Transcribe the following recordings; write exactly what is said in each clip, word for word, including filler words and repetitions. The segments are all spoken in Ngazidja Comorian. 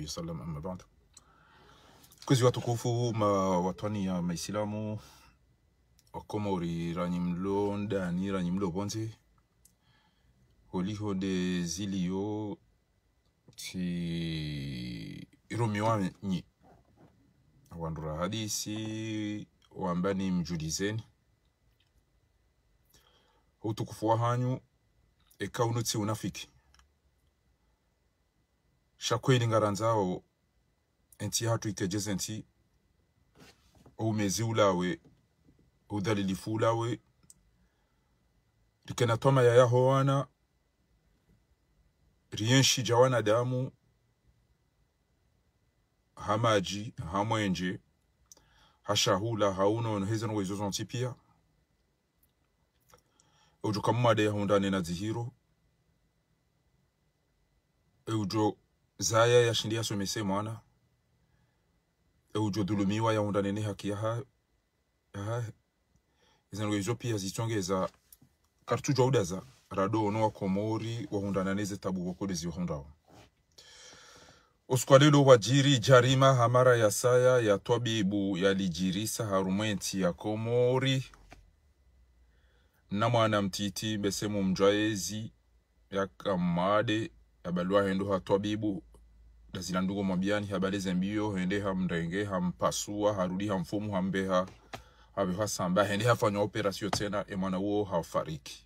وسلم، أما بعد. Kwezi watukufu, ma watwani ya maislamu, wa Komori, ranyi mlo ndani, ranyi mlo pvondze. Holiho nde ziliyo tsi irumiwa nyi. Wandru ra hadisi, wamba nimdjulizeni. Utukufu wahanyu, eka unu tsi unafiki. Sha kweli ngarandzao, entsi yahatru ike dje ze ntsi, oumezi ulawe, oudhalilifu ulawe, rikena twamaya yaho wana, rienshi dja wanadamu, ha madji, ha mwenje, ha shahula, ha unono, heze ndrongoo izo zontsi pia. Eudjo ka mwade yahundrane na dzihiro. Eudjo zaya yashindi yasomese mwana. Eudjo dhulumiwa yahundrane ne haki yaha-, yahahe. Izo ndrongoo izo pia zitsongeza karitsudjwa udaza, rado ono wa Komori wahundrana neze tabu wakodezi wahundrao. Usiku wa leo pvwadjiri djarima ha mara ya saya ya twabibu yalidjirisa harumwa entsi ya Komori. Na mwana mtiti, mbese mumdjwa yezi, yaka mwade, yabalwa hende ha twabibu, ndazila ndrongoo mwambiani, habale ze mbio, hende hamrenge, hampasua, harudi hamfumu, hambeha, habe hasamba, hende hafanywa opération tsena, e mwana uwo hafariki.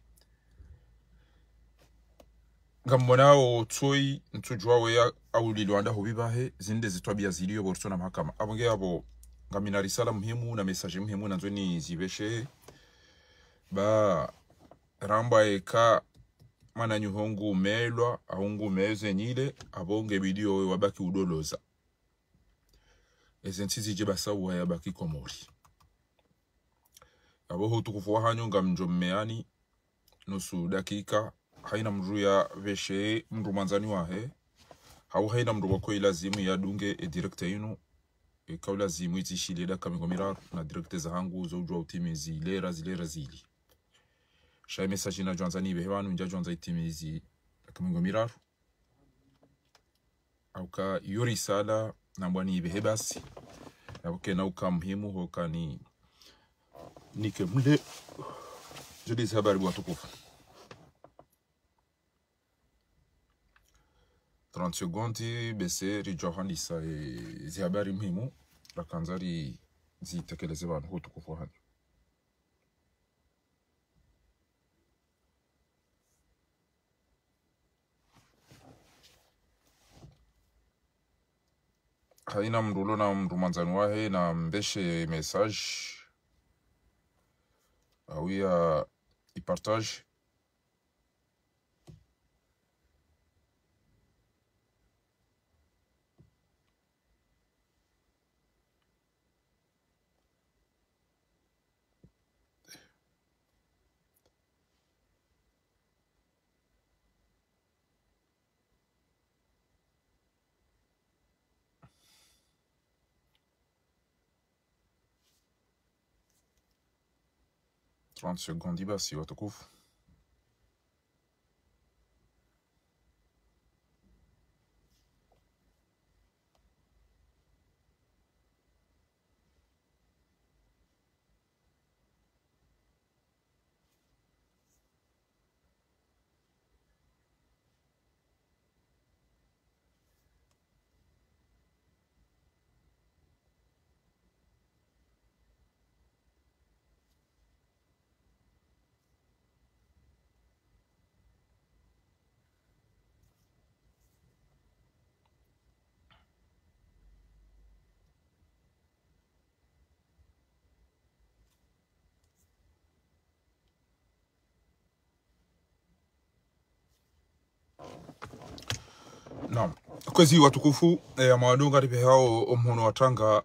Ngamwonao tsoyi, ntsudjua weya, au lilwanda hupvi pvahe, zinde zitwabia ziliyo pvo ritsona mahakama. Apvo nge apvo, ngamina risala muhimu na message muhimu nandzo nizipveshe. Ba, rambwa eka mwananyaho ngumelwa, au ngumeze nyile, apvo nge video wabaki udoloza. Eze ntsi zidje basa uwa yabaki Komori. Apvo ho utukufu wahanyu ngamdjo mmeani, nusu dakika, haina mndru yapveshe mndru mwandzani wahe, hau haina mndru wako ilazimu yadunge e direct inu, eka ulazimu itsishiliye dakika mengo miraru, na direct zahangu zo udjua utimizi lera zilera zili. Sha e message nadjwandza nipvehe pvanu, ndjadjwandza itimizi dakika mengo miraru. Auka iyo risala, nambwa nipvehe basi. Yapvo kena uka muhimu, hoka ni, nike mle. Djo ndizi habari bo watukufu. Trente secondes, bese ridjo handisa, e, zi habari muhimu, rakandza rizitekeleze pvanu, ho utukufu wahanyu. Haina mndru ulo na mndru mwandzani wahe na mpveshe message. Au ya i partage. Trente secondes basi, watukufu. Naam. Kwezi watukufu, e, ya mwadunga ripvehao omhono wa tanga,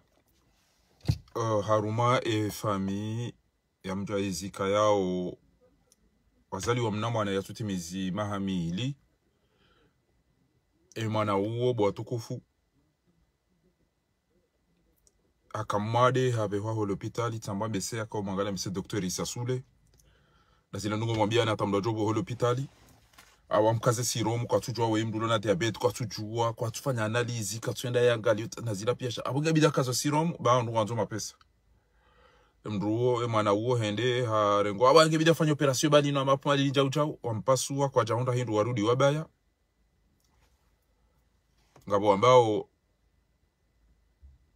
e, harumwa e famiyi ya mdru yizikayao wazaliwa mna mwana yatsutimizi maha mili. E mwana uwo bo watukufu, haka mwade hapvehwa ho lopitali, tsamba mbese yaka umwangalia mbese docteur Issa Soule. Na zila ndrongoo mwambiana tsamba djobo ho lopitali. Awa mkaze sérum, kwatsudjuwa we mndru ulo na diabète, kwatsudjuwa, kwatsufanya analyse, kwatsuenda yangaliyo, na zila piya sha. Apvo nge bidi akazo sérum, ba wandru wandzo mapesa. E mndru uwo, e mwana uwo hende, harengwa, awa nge bidi afanya opération bali no mapema lili djau djau, wampasua, kwadjahundra hindru warudi wabaya. Ngapvo wambao,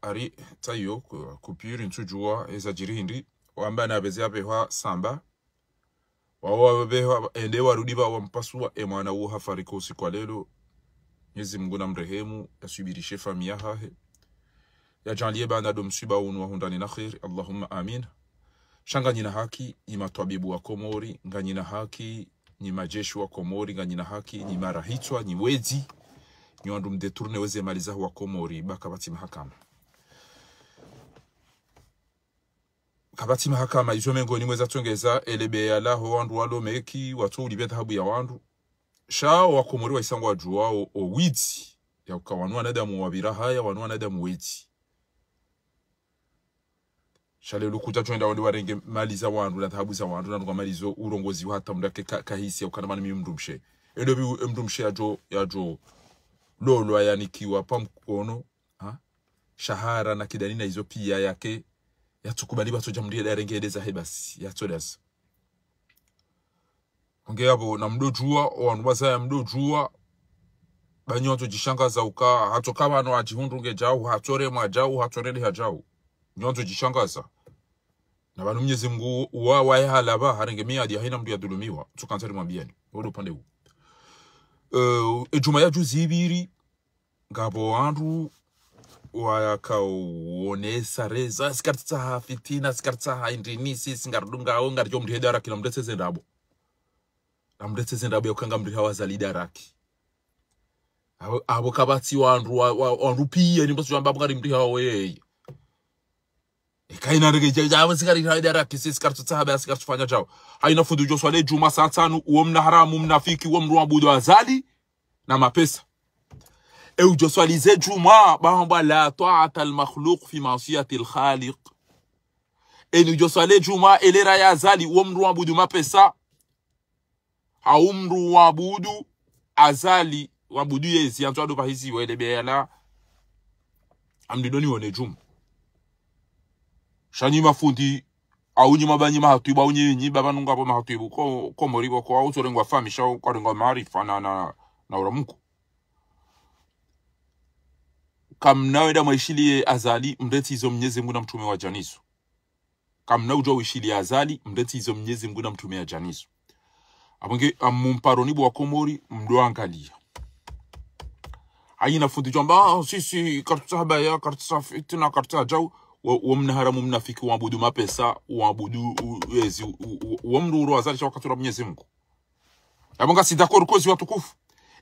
ari, tsayo, ku-, coupure, ntsudjuwa, eza djiri hindri, wamba na bezi apvehwa samba. Wawo wapvehwa, ende warudi pva wampasua, e mwana uwo hafariki usiku wa lelo. Mwenyezi Mungu na mrehemu, yaswubirishe famiyi yahahe. Yadjaanliye baanda do mswiba unu wahundrane na kheri. Allahumma amin. Sha nganyina haki, nyi matwabibu wa Komori, nganyina haki, nyi majeshi wa Komori, nganyina haki, nyi marahitswa, nyi wezi, nyi wandru mdétourné weze mali zaho wa Komori, ba kapvatsi mahakama. Kapvatsi mahakama, izo mengoni mweza tsongeza, ele beya laho wandru walo Meki, watso ulipve dhahabu ya wandru. Sha wa Komori wahisa ngwadjuwao, o wezi, ya uka wanu wanadamu wapvira haya, wanu wanadamu wezi. Sha lelo kudja tsuenda wende warenge mali za wandru, na dhahabu za wandru, na ndrunga mali zo urongozi wa hata mndru ake ka-, kahisi ya ukana mana mi mndru mshe. Endo pvi u-, mndru mshe yadjo, yadjo lolwa yanikiwa pa mkono, ha? Shahara na kidani na izo piya yake, yatsukubali pvatso dja mndru yende yarenge ende zahe basi, yatso dasa. Nge yapvo, na mdodjuwa, o wandru wazaya mdodjuwa, ba nyi wandzo djishangaza uka, hatsoka pvanu hadjihundru nge djau, hatsoremwa djau, hatsoreleha djau. Nyi wandzo djishangaza. Na pvanu Mwenyezi Mungu wa, waye halapva, harenge miyadi, haina mndru yadhulumiwa. Tsuka ntsari mwambiyani. Wo ndo upande wu. Eh, e djumwa ya juzi ipviri, ngapvo wandru wayakaonesa reza, si karitsaha fitina, si karitsaha indrini, si, si ngaridungao, ngaridjo mndru hende haraki na mndru etseze ndrabo. Na mndru etseze ndrabo ya uka ngamriha wa Azali ndrabo. Apvo, apvo kapvatsi wandru wa, wa, wandru piya, ni mbasu jamba apvo ngarimriha wa weye. Eka ina ndreke dja, dja, apvo si ngarimriha wa ndrabo, si, si karitsutsaha ba, si karitsufanya djau. Haina fundi udjo swali djumwa saa ntsanu, uwo mna haramu, mnafiki, uwo mndru wa abudu Azali, na mapesa. E udjo swali ze djumwa, ba hamba لا طاعة المخلوق في معصية الخالق. Eni udjo swali djumwa, elera ya Azali, uwo mndru wa abudu mapesa. Hau mndru wa abudu Azali, wa abudu yezi, yandzo ado pvahisi, wele beyala. Amdi doni wone djumwa. Sha nyi mafundi, au nyi mabanyi mahatwibu, au nyi, nyi baba nunga pvo mahatwibu, ko, Komori pvoko, au tsorengwa famisha, au kwarengwa maarifa na, na, na ura Mungu. Kamna wenda mwaishiliye Azali, mretsi izo Mwenyezi Mungu na mtrume wadja nizo. Kamna udjuwa wishiliye Azali, mretsi izo Mwenyezi Mungu na mtrume yadja nizo. Apvo nge, amumparoni bo wa Komori, mdo angaliya. Haina fundi djamba, ah, si, si, karitsaha baya, karitsaha fitina, karitsaha djau, wo, wo mna haramu mnafiki, wa abudu mapesa, wa abudu, u-, wezi, u-, u-, uwo mndru uro Azali sha wakatsura Mwenyezi Mungu. Yapvo ngasi d'accord kozi watukufu.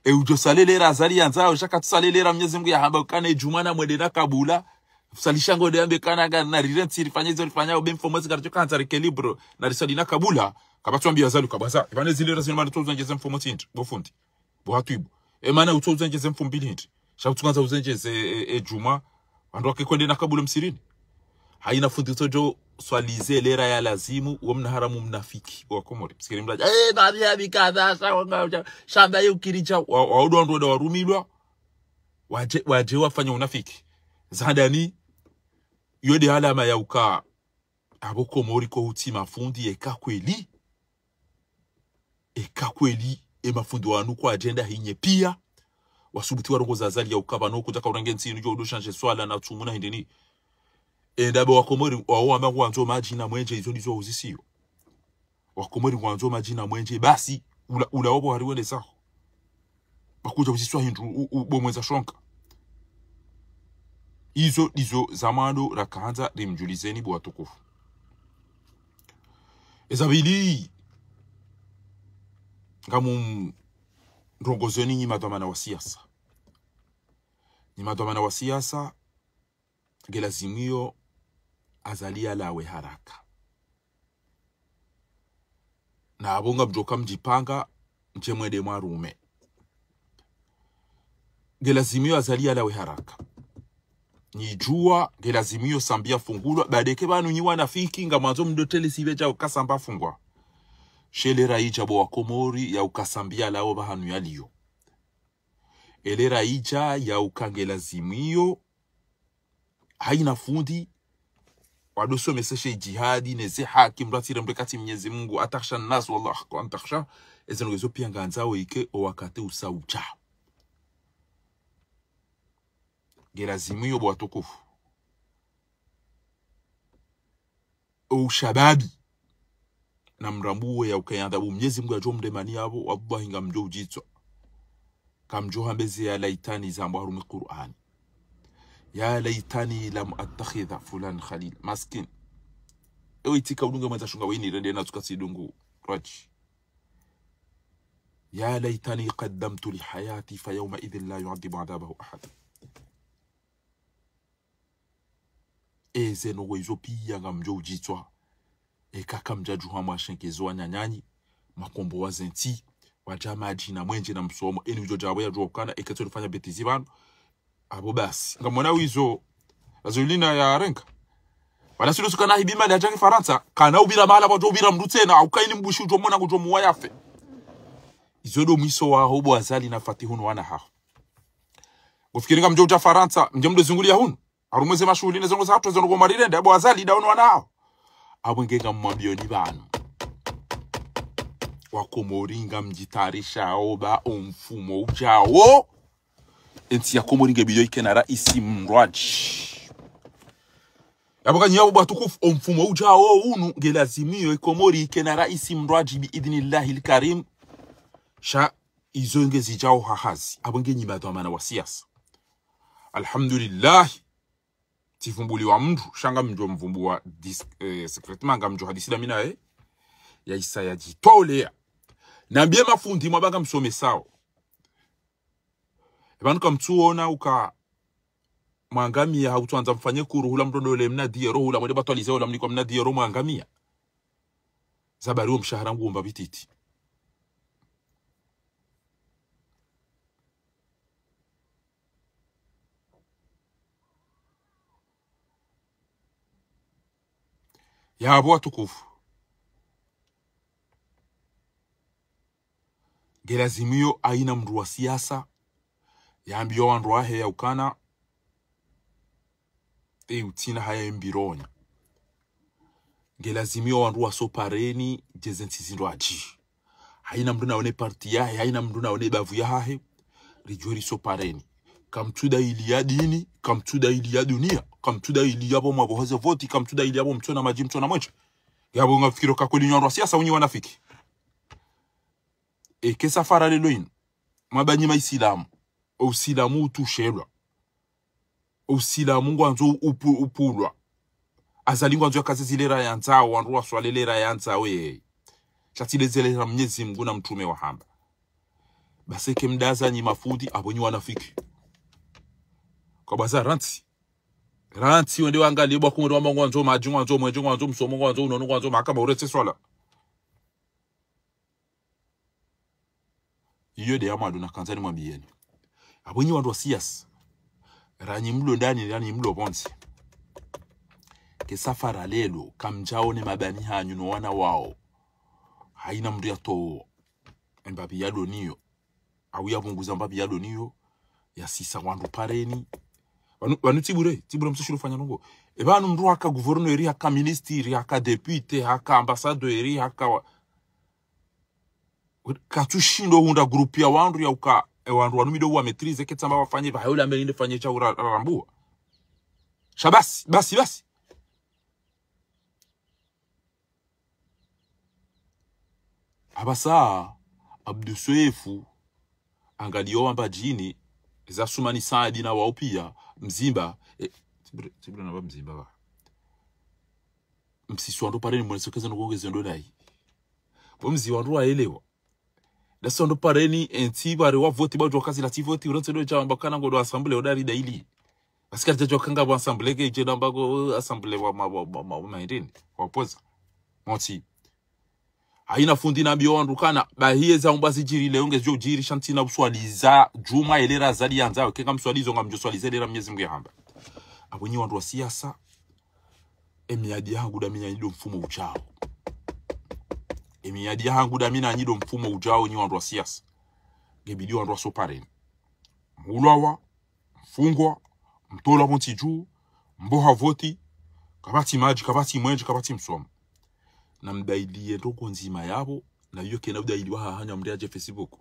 E udjo swali lera Azali yandzao, sha katsuswali lera Mwenyezi Mungu ya hamba ukana e djumwa na mwende na kabula. Swali sha ngo de yambe kana nga na rirentsi rifanye izo rifanya ube mfumo tsi karidjo kandza rike libre, na riswali na kabula. Kapvatsu ambiya Azali kabwaza. Ipvane zile razini mana tsouzendjeze mfumo tsindri, bo fundi. Bo hatwibu. E mana utsouzendjeze mfumo mbili hindri. Sha utsukandza uzendjeze e, e, e djumwa. Wandru wake kwende na kabula msirini. Haina fundi utsodjo swali ze lera ya lazimu, uwo mna haramu mnafiki, wa Komori. Msikiri mndru, eh, babi ya bikadha, sha wanga, sha, shamba ye ukiri dja, wa, wa udo wandru wende warumilwa, wadje, wadje wafanya unafiki. Za handani, iyo de alama ya uka, apvo Komori ko utsi mafundi, eka kweli. Eka kweli, e mafundi wanu kwadjenda hinye piya, wasubuti warongoza Azali ya uka pvanu kudjaka urenge ntsi inu djo udo shanje swala na tsumu na hindrini. Enda be wa Komori, wawo wamba ngwandzo madji na mwenje, izo ndizo uzisiyo. Wa Komori ngwandzo madji na mwenje, basi, ula, ula wapvo hari wende zaho. Ba kudja uziswa hindru, u, u, bo mwendza shonga. Izo ndizo za mwando rakandza rimdjulizeni bo watukufu. Eza pvili, ngamumrongozeni nyi madhwamana wa siasa. Nyi madhwamana wa siasa, nge lazimu iyo Azali yalawe haraka. Na apvo ngamdjoka mdjipanga, ndje mwende mwarume. Nge lazimu iyo Azali yalawe haraka. Nyi djuwa, nge lazimu iyo Sambi yafungulwa, ba ndeke pvanu nyi wanafiki, ngamwandzo mdo tele sibe djao ka Sambi yafungwa. She lera idja bo wa Komori ya uka Sambi yalawe pvahanu yaliyo. Elera idja ya uka nge lazimu iyo, haina fundi, wado someseshe jihadi, neze haki, mdru atsire mdru katsi Mnyezi Mungu, atakhsha nnas, wallah, akbar, atakhsha, eze ndrongo izo pia ngandzao ike, o wakati usa udja. Nge lazimu iyo bo watukufu. O ushababi. Na mrambuwe ya ukaya adhabu Mnyezi Mungu yadjo mremani yapvo, wallahi ngamdjo udjitswa. Kamdjo hamba eze ya laitani zambwa harumwa Qur'ani. Ya laitani lam attakhidha fulan khalil. Maskin. Ewe itika udunge mwendza shunga wini rende na tsuka tsidungu. Raj. Ya laitani qaddamtu li hayati fa yawma idhin la yu'adhibu adhabahu ahad. Eze ndrongo izo pia ngamdjo udjitswa. Eka kamdjadjuha mwashenkezo wananyanyi, makombo wa zentsi, wadja madji na mwenje na msomo, eni udjo djawe yadjo ukana, eka tso lifanya bêtise pvanu. Apvo basi. Ngamwona wizo, gasolina ya renga. Wala silu sukana hibi mali ya djaki Farantsa, kana upvira mahala wadjo upvira mdru tsena, au kaini mbushi udjo mwona ngudjo muwa yafe. Izo ndo mwiso waho bo Azali na Fatihu no wana haho. Ngufikiri ngamdjo udja Farantsa, mdje mdo zunguliya hunu. Harumwa eze mashuhuli ne ze ndrongo zahatru, ze ndrongo mwarirende, bo Azali, dawo no wana haho. Apvo nge ngamwambioni pvanu. Wa Komori ngamdjitayarishao ba o mfumo udjao. Entsi ya Komori nge bidi ike na raisi mndrwadji. Apvo kanyi yapvo bo watukufu o mfumo udjao unu nge lazimu iyo Komori ike na raisi mndrwadji bi idhnillahil karim. Sha izo nge zidjao ha hazi. Apvo nge nyi madhwamana wa siasa. Alhamdulillah. Tsivumbuliwa mndru, sha ngamdjo mvumbuwa dis-, eh, secrètement, ngamdjo hadisi dami naye. Ya isa ya djitolea. Nambiye mafundi mwabanga msomesao. Epvanu kamtsuona uka mwangamiya hautsuandza mfanye kuru hula mndrondole mna diero hula mwende batwalize hula mnikwa mna diero mwangamiya. Zabari wo mshahara nguomba pvititi. Yapvo watukufu. Nge lazimu iyo haina mndru wa siasa, yambiyo wandru wahe ya ukana, e utsina haya embironya. Nge lazimu iyo wandru wasopareni, djeze ntsi zindrwadji. Haina mndru naone parti yahe, haina mndru naone bavu yahahe, ridjuwe risopareni. Kamtsu dayili ya dini, kamtsu dayili ya dunia, kamtsu dayili yapvo mwapvo hoze voti, kamtsu dayili yapvo mtsona madji mtsona mwenje. Yapvo ngafikiro ka kweli nyi wandru wa siasa unyi wanafiki. Eke safara lelo inu. Mwabanyi maisilamu. O usilamu utushelwa. O usilamu ngwandzo upu-, upulwa. Azali ngwandzo yakaze zilera yandzao, wandru waswali lera yandzao yeye. Sha tsi lezilera Mnyezi Mungu na mtrume wahamba. Basi eke mdaza nyi mafundi, apvo nyi wanafiki. Kwa baza rantsi. Rantsi wende wangaliye bo wa Komori wamba ngwandzo madji, ngwandzo mwenje, ngwandzo msomo, ngwandzo unono, ngwandzo mahakama, uretse swala. Iyo nde ya mwando nakandza nimwambiyeni. Apvo nyi wandru wa siasa. Ranyi mlo ndani, ranyi mlo pvondze. Ke safara lelo, kamdjaone mabani hanyu no wana wao. Haina mndru yatowo. Embapvi yadoniyo. Au yapvunguza mbapvi yadoniyo. Yasisa wandru pareni. Pvanu, pvanu tsi bure, tsi bure mtsushilo fanya ndrongo. Epvanu mndru haka gouverneur, haka ministre, haka député, haka ambassadeur, haka wa-, katsushindo hundra groupe ya wandru ya uka, e wandru wanu mido wa maîtriser, ketsamba wafanye, pvahayo la mbeli nde fanye sha ura-, rarambua. Sha basi, basi, basi. Apvasa, Abdu Swefu, angaliyo wamba djini, za Sumani Saadi na wao pia, Mzimba, eh, tsi bure, tsi bure namba Mzimba ba. Msisi wandru pareni mwone sokeze no kongeze ndo dai. Bo mzi wandru waelewa. Ndasi wandru pareni, entsi pvare wa voti, ba udjo kazi la tsi voti, urontsi ndo djamba kana ngodo assemblée odari daili. Asikari djadjo kanga bo assemblée ke djenda mbako assemblée wa ma, wa, wa, wa, wa mahindini, wa poza. Motsi. Haina fundi nambiyo wandru kana, bahiye za umba zidjiri leo ngezidjo djiri sha ntsina uswaliza, djumwa elera Azali yandzao, kenga mswalizo ngamdjo swaliza elera Mnyezi Mungu yahamba. Apvo nyi wandru wa siasa, emiadi yahangu nda minyani ndo mfumo udjao. Emiyadi yahangu ndami nanyi ndo mfumo udjao nyi wandru wa siasa. Ngebidi wandru wasopareni. Muulwawa, mfungwa, mtolwa pvo ntsi dju, mboha voti, kapvatsi madji, kapvatsi mwenje, kapvatsi msomo. Namdailiye ndrongoo ndzima yapvo, na iyo kena udailiwa hahanya mndru yadje Facebook.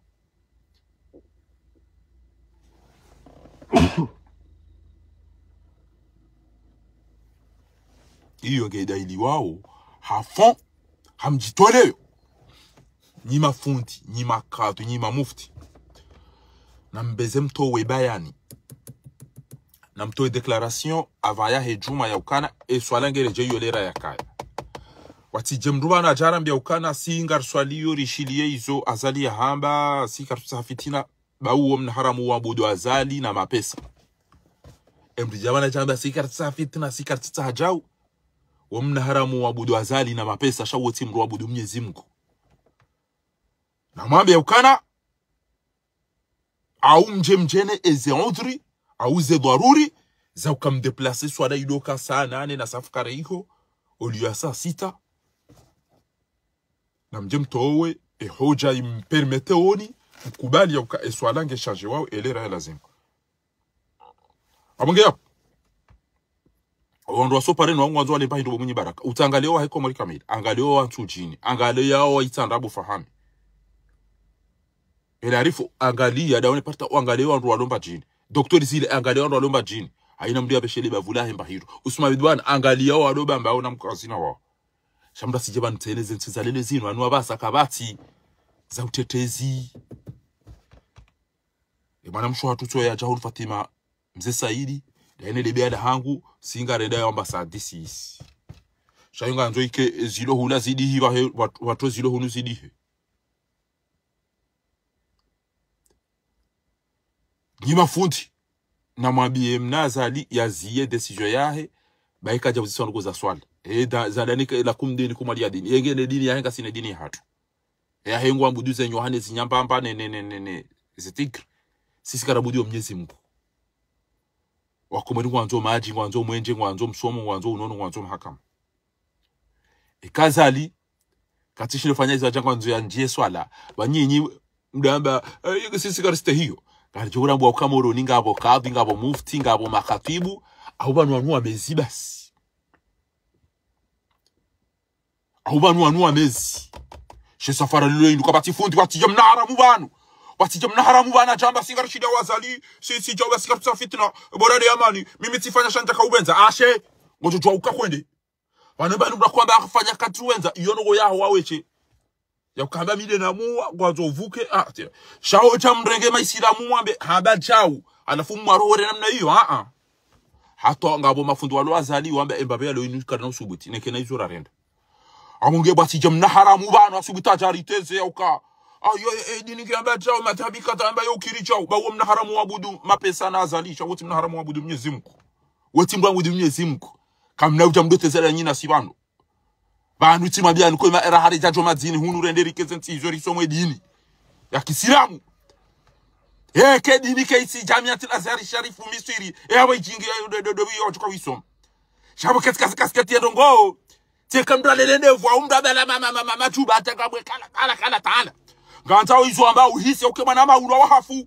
Iyo ngedailiwao, ha fond, ha mdjitoleyo. Nyi mafundi, nyi makadhwi, nyi mamufti. Nambeze mtowe bayani. Namtowe déclaration, apvaya he djumwa ya ukana, eswala ngeredjeyi yo lera yakaya. Watsidje mndru pvanu adje arambiye ukana, si ngariswaliyo rishiliye izo Azali yahamba, si karitsutsaha fitina, ba uwo mna haramu waabudu Azali na mapesa. Emndru dja pvanu adje amba, si karitsutsaha fitina, si karitsutsaha djau. Wo mna haramu waabudu Azali na mapesa, sha wo tsi mndru waabudu Mnyezi Mngu. Namwambiye ukana, au mdje mdjene eze udhuri, au ze dharuri, za uka mdéplacer swala idoka saa nane na safukare iho, oliyo ya saa sita. Namdje mtowe, e hodja impermettre oni, mkubali ya uka eswala ngeshadjewao, elera ya lazima. Apvo nge yapvo. Wandru wasopareni wangu wandzo walemba hindru bo Mwinyi Baraka. Utsangaliye wahe Komori kamili. Angaliye wa ntsu djini. Angaliye wa Itsandra Abu Fahami. Ele Arifu, angaliye, daone parta, angaliye wandru walomba djini. Docteur Zile, angaliye wandru walomba djini. Haina mndru yapveshele bavu lahe mba hindru. Usman Bidwan, angaliye wandru wamba ona mkazina wao. Sha mndru asidje pvanu tsena ze ntsi za lele zinu, wanu wapvasa kapvatsi za utetezi. E mwana mshe hatru tso ya Djahul Fatima, Mze Saidi, daine lebeya lahangu, si ngarenda ya ambassade sisi. Sha yo ngandzo ike, e, zilo hula zidihi, wahe, wat-, watru zilo hunu zidihi. Nyi mafundi, namwambiye mna Azali yaziye décision yahe, ba ika dja uziswa ndrongoo za swala. E, da, za dani ke, lakum dinukum waliya din. Yenge ne dini yahe, ngasi ne dini yahatru. E, yahe ngwaabudu ze nyoha ne zinyambamba ne, ne, ne, ne, ne, ze tigre. Sisi karaabudu yo Mnyezi Mngu. Wakomori ngwandzo madji, ngwandzo mwenje, ngwandzo msomo, ngwandzo unono, ngwandzo mahakama. Eka Azali, katsi shindo fanya izo adja ngwandzo yandjiye swala. Ba nyinyi mdamba, eh, sisi karistehiyo. Ngaridjo urambwa uka Moroni ngapvo kadhwi, ngapvo mufti, ngapvo makhatwibu. Au pvanu wanu wamezi basi. Au pvanu wanu wamezi. She safara lilo indru kapvatsi fundi, watsidje mna haramu pvanu. Watsidje mna haramu pvanu, adje amba si ngarishiliya wa Azali, si, si djau ba si karitsaha fitina, bora nde amani, mimi tsifanya sha ndjaka upvendza. Ashe, ngodjo djuwa uka kwende. Pvanu pvanu mndru kwamba afanya katsi wendza, iyo ndrongoo yaho waweshe. Ya ukamba mi nde namuwa, ngwandzo upvuke, ah, tsi. Sha wo dja mrenge maisilamu mwambe, hamba djau, halafu mwarohore namna iyo, ah, ah. Hata ngapvo mafundi walo Azali, wambe, e mbapvi yalo inu karina usubuti, neke na izo rarenda. Amunge bwatsi dje mna haramu pvanu, asubuti adje ariteze ya uka. Ayo, e, e, dini kiyamba djau, madhabi kadha amba yo kiri djau, ba wo mna haramu waabudu mapesa na Azali, sha wo tsi mna haramu waabudu Mnyezi Mngu. Wo tsi mndru waabudu Mnyezi Mngu. Kamna udja mdotezela nyinyi na si pvanu. Pvanu tsi mabiyani ko ima era hari djadjo madzini hunu rende rikeze ntsi izo risomwe dini ya kisilamu. Eke dini ke isi Jamiatil Azhar Sharif Misri. E awe idjingi, e, do, do, do, yo, tsuka wisoma. Sha pvo keti kasi, kasi, keti ya ndrongoo. Tseka mndru alele ndevu, au mndru abala ma, ma, ma, ma, matsuba, ataka bwe kala, kala, kala, tala. Ngandza wo izo amba uhise, uke mwana maulwa wahafu.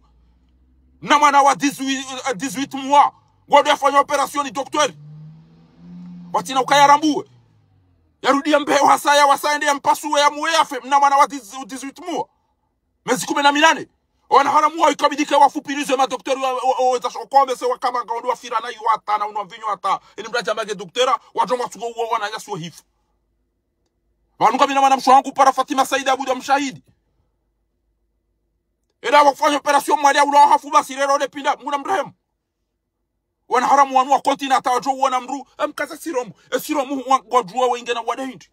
Na mwana wa dix-huit, eh, dix-huit mois. Ngwado yafanya opération ni docteur. Watsina ukaya rambuwe. Yarudi ya mbe wasaya, wasaya nde ya mpasuwe ya muwe yafe. Mna mwana wa dix, dix-huit mois. Mezi kume na minane. Wana haramu wa ikabidi ke wafupilizwe ma docteur wa, wa, wa, weza shoko mese wa kama ngwado wafira na iwata na unwa mvinyo hata. Ini mndru adja amba nge docteur, wadjo mwa sugo uwo wana yasuwe hifu. Pvanu ngamina mwana mshe wangu para Fatima Said Abdou mshahidi. Eda wakufanya opération mwali ya ulawa hafu basi rero le pinda, Mngu na mrehemu. Wana haramu wanu wa continent hata wadjo uona mndru, em kaza sérum, e sérum wa, ngwadjuwa wenge na wade hindri.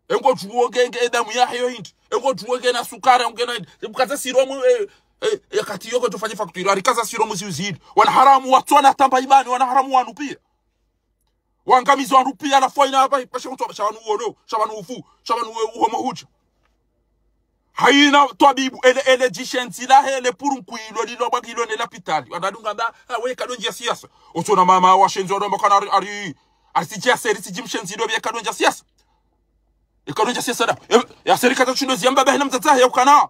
E ngwadjuwa nge, nge, e damu yahe yo hindri. E ngwadjuwa nge na sukari, nge na hindri. E mkaza sérum, e, e, e kati yo kwadjo fanya facture, ari kaza sérum ziuzidi. Wana haramu watsona tamba imani, wana haramu wanu pia. Wangamiza wandru pia na fo ina hapva, pashe mtu sha pvanu uono, sha pvanu ufu, sha pvanu uwe uhomo hudja. Haina twabibu, ele, ele djishenzi lahe, ele puru nkwilo, lilo bwagilo ne lapitali. Wadadunga mba, ah, we kadondji ya siasa. Otsona mama washenzi wadomba kana ari, ari, ari si djia seri, si djimshenzi ndo bia kadondji ya siasa. Ikao ndja siasa nda. E, ya serikali tsa shindo ziyamba bahi na mdzadze yahe ukana.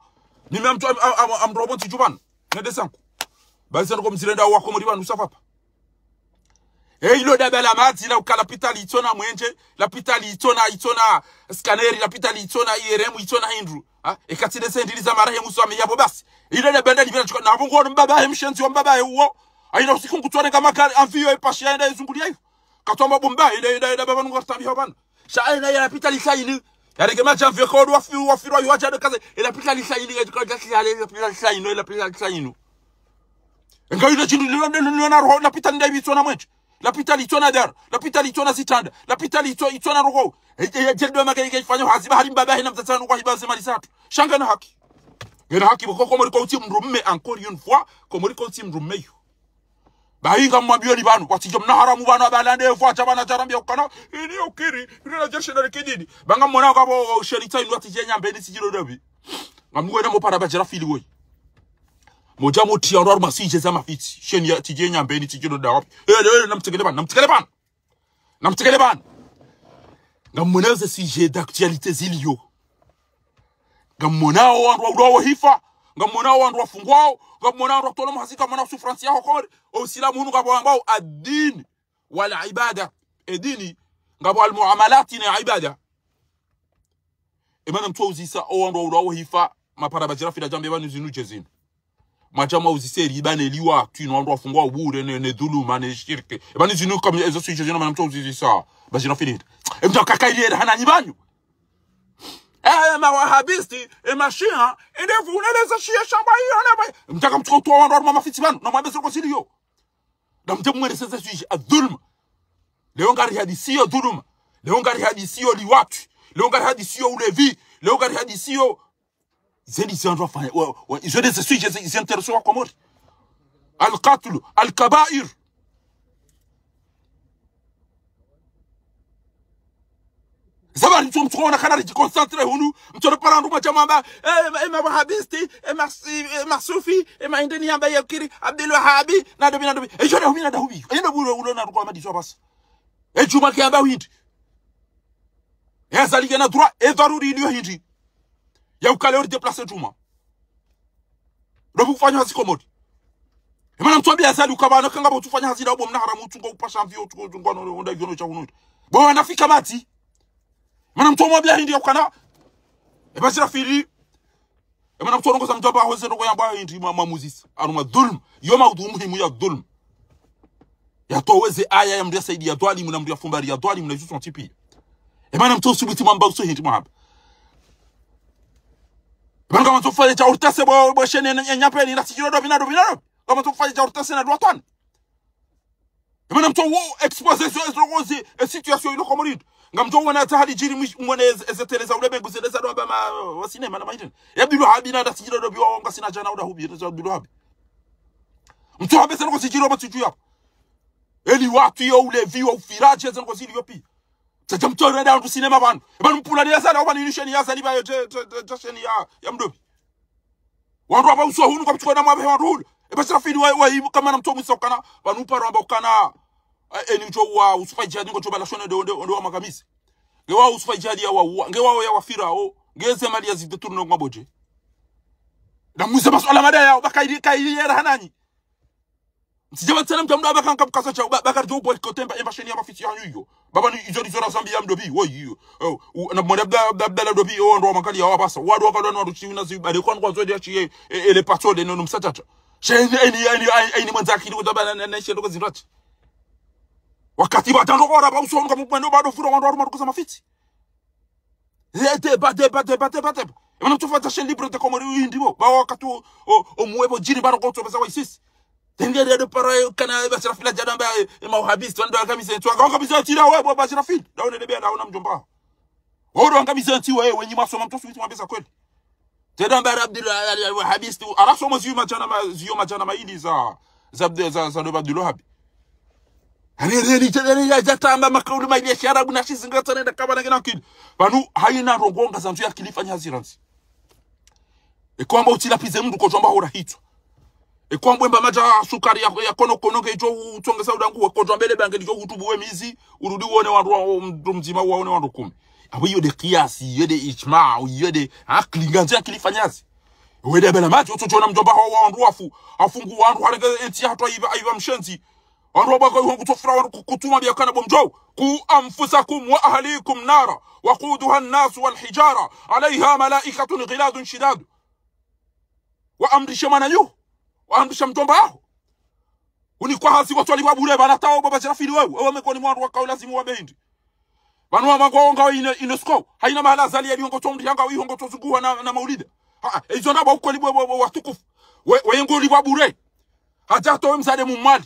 Mimi amtru am, am, am, amtru wa pvontsi djuu pvanu. Nende zangu. Basi noko mzirenda wa Komori pvanu safa pva. E, ilo daba la madzi la uka lapitali itsona mwenje, lapitali itsona, itsona scanner, lapitali itsona I R M, itsona hindru. Ha? Eka tsi nde ze ndrili za marehemu Swami yapvo basi. Ilo daba ndani pvena tsuka, na pvo ngo mbaba he mshenzi wa mbaba he uwo. Haina usiku ngutsorenga magari, avion ipashe yaenda izunguliya iyo. Katwamba bomba, ida, ida, ida, baba nungu artabi hapvana. Sha, ina ya lapitali tsa ini. Yarenge madjamvi yako, wafi, wafirwa, yu wadja de kaze. E lapitali tsa ini, e lapitali tsa ini, e lapitali tsa ini. Nga yule shindru, lilo, lilo, lilo na roho, lapitali nda itsona mwenje. Lapitali itsona dara. Lapitali itsona zitranda. Lapitali itso, itsona roho. E, e, e, jeri do maka, e, e, ifanyo hazi, ba hari mbaba, hina mdzadze wanu kwa hiba ze mali zatru. Sha ngena haki. Ngena haki, pvoko Komori kautsi mdrume, encore une fois, Komori kautsi mdrume yo. Bahi ngamwambiyoni pvanu, watsidjo mna haramu pvanu, abalande, fwa, tsa pvana, tsa rambia ukana, ini ukiri, ini na jeshi na likidini. Ba ngamwona ukapvo, sheni tsa inu watsidje nyambeni, tsidjilo dabi. Ngamwona mopara badjira fili woyi. Modja motriya ndo harumwa sije za mafitsi. Sheni ya tsidje nyambeni, tsidjilo dabi. Ele, ele, namtsekele pvanu, namtsekele pvanu. Namtsekele pvanu. Ngamwona ze sije d'actualité ziliyo. Ngamwonao wandru wa ulawo hifa. Ngamwonao wandru wafungwao. Ngamwonao wandru watolwa mhazi, ngamwonao souffrance yaho Komori. O Usilamu hunu ngapvo wambao ad-din wal ibada. E dini, ngapvo al-muamalati ne ibada. E mana mtsu uzisa, o wandru wa ulawo hifa, mapara badjira fili djambe pvanu zinu dje zinu. Mwadja mwauzise riba ne liwatwi, no wandru wafungwa bure ne, ne dhuluma, ne shirki. E pvanu zinu kama ezo sije zinu mana mtsu uzisa. Badjira fili. E mtsu kaka ili era hana nyi pvanu. E, e mawahabisti, e mashia, e ndevu uneleza shia shamba iyo, na ba-, mtaka mtsuka utowa wandru harumwa mafitsi pvanu, na mwambe zoko ziliyo. Na mtse mweleseza sije, adhulma. Leo ngari hadisiyo dhuluma. Leo ngari hadisiyo liwatwi. Leo ngari hadisiyo ulevi. Leo ngari hadisiyo Zeni zi wandru wafanya, wa, wa, izo nde ze sujets zi, zi intéressé wa Komori. Al-qatlu, al-kabair. Zabari mtsu, mtsu kona kana ridjiconcentré hunu, mtsu repara ndru mwa djamamba, eh, eh, mawahabisti, eh, mas-, eh, masufi, eh, maindeni yamba yakiri, Abdul Wahabi, na dobi, na dobi. Eh, jona hubi, na dahubi. Eh, ndo bulo, ulo na ruko amadi zwa basi. Eh, Djuma kiyamba windi. Eh, Azali kena droit, eh, dharuri iliyo hindri. Ya ukale ori déplacé Djuma. Ndo kufanya hazi Komori. E mana mtsu ambiya Azali ukaba na kanga bo tsufanya hazi na ubo mna haramu utsungo upasha mvio utsungo utsungo no onda yono cha hunu. Bo wanafika mati. E mana mtsu ambiya hindri ya ukana. E basi rafili. E mana mtsu arongoza mdjomba hoze ndoko yamba hindri mwa, mwa muzisa. Anu mwa dhulm. Yo maudhu muhimu ya dhulm. Yatoweze aya ya mndru ya saidi ya dhwalimu na mndru ya fumbari ya dhwalimu na izo zontsi piya. E mana mtsu usubuti mwamba uso hindri mwamba. E mana kama mtsu fanya cha urtase bo, bo shene na nyapeni na tijiro dobi na dobi na dobi. Kama mtsu fanya cha urtase na dwatwani. E mana mtsu wo exposé zo, zo, zo, e situation ilo Komori. Ngamtsu wona hata hali djiri mwish-, mwone eze, eze télé za ulemengu, ze, za doba ma, wa cinéma na maitene. Ya Abdul Wahabi na nda tijiro dobi wa wonga sina djana uda hubi, za Abdul Wahabi. Mtsu habe zeno ko tijiro matiju ya. Eli watu yo ulevi wa ufiraji, zeno ko zili yo pi. Tsaja mtsu renda andu cinéma pvanu. E pvanu mpula ni ya Azali, au pvanu inisheni ya Azali pvayo, je, je, je, je sheni ya, ya mdobi. Wandru wamba uso hunu kwa mtsuko na mwambe wandru hulu. E basi rafili wa, wa, kama na mtsu mwiso kana, pvanu paro wamba ukana, eh, eni ujo wa Usufa Jihadi ngo jo bala shone ndo, ndo, ndo wa makamizi. Nge wa Usufa Jihadi ya wa, wa, nge wa ya wa firao, nge ze mali ya zide turno ngwa boje. Na mwize masuala mada ya, baka ili, ka ili yera hananyi. Mtsije watsana mtsu mdo baka nka mkaza cha, ba-, baka jo boycotté mba, emba sheni ya mafitsi ya nyuyo. Baba ni izo, izo na zambi ya mdobi, wo iyo. Oh, u-, na mwone Abda-, Abda-, Abdallah dobi, o, ndo wa makali ya wapasa. Wadu wakalo na ruchi una zi, bade kwa nkwa zodi ya chiye, e, ele patso de no, no msatata. Sheni, eni, eni, eni, eni mwanza akili kutaba na, na, na, shendo kwa zirati. Wakati ba tando kwa raba uso, nka mwendo bado fura wandru harumwa rukoza mafitsi. Eh, débat, débat, débat, débat, débat. E mana mtsu fanya chaîne libre de Comores hindri bo. Ba wakati o, o, o mwebo djiri baro koto basa wa ISIS. Tengere de para kana basi rafila jadamba, eh, eh, mawahabisti, wanda kamize, tu wanga kamize tira we, bo basi rafil. Da one debe, da ona mdjomba. Wao wanga kamize ti we, wenyi masoma mtsu subuti mwambeza kweli. Tedamba Abdul, al, al, wahabisti, araso mo ziyo madjana ma, ziyo madjana maili za, za, za, za, za Abdul Wahab. Ani, ani, ani, ani, ya, ya tamba makaulu maili ya kiarabu na shizinga tsana nda kaba na kina akili. Pvanu, haina ndrongo nga zanzu ya akili fanya hazi randzi. Eko amba utila pize mndru kojwamba hora hitswa. Eko amba emba madja sukari ya, ya kono kono nge ijo utsongeza udangu, we kojwamba ele bange lijo utubu we mizi, urudi uone wandru wa, mndru mdzima uwaone wandru kumi. Apvo iyo nde kiyasi, iyo nde ijma, iyo nde akili, ngandzo akili ifanyazi. Wende bela madji, utsodjona mdjomba haho wandru wafu, hafungu wandru, harenge entsi yahatru haiva, haiva mshenzi. Wandru wabaka yuhongu tsofura wandru ku-, kutuma biakana bomdjo. قوا أنفسكم وأهليكم نارا وقودها الناس والحجارة عليها ملائكة غلاظ شداد. Waamrishe mwananyaho, waamrishe mdjomba haho. Unikwa hazi watswali wa bure, pvanu hata wo bo Bachira Fili wewe, wewe mekoni mwa wandru wakao lazimu wa bendi. Pvanu wa mangwa wonga wa ine-, UNESCO, haina mahala Azali yalihongo tsomri hanga ihongo tsozunguha na, na maulida. Ha, ha, izo nda bo ukweli bo, bo, bo, watukufu. We, we ngo li wa bure. Hadja hata we mzade mumali.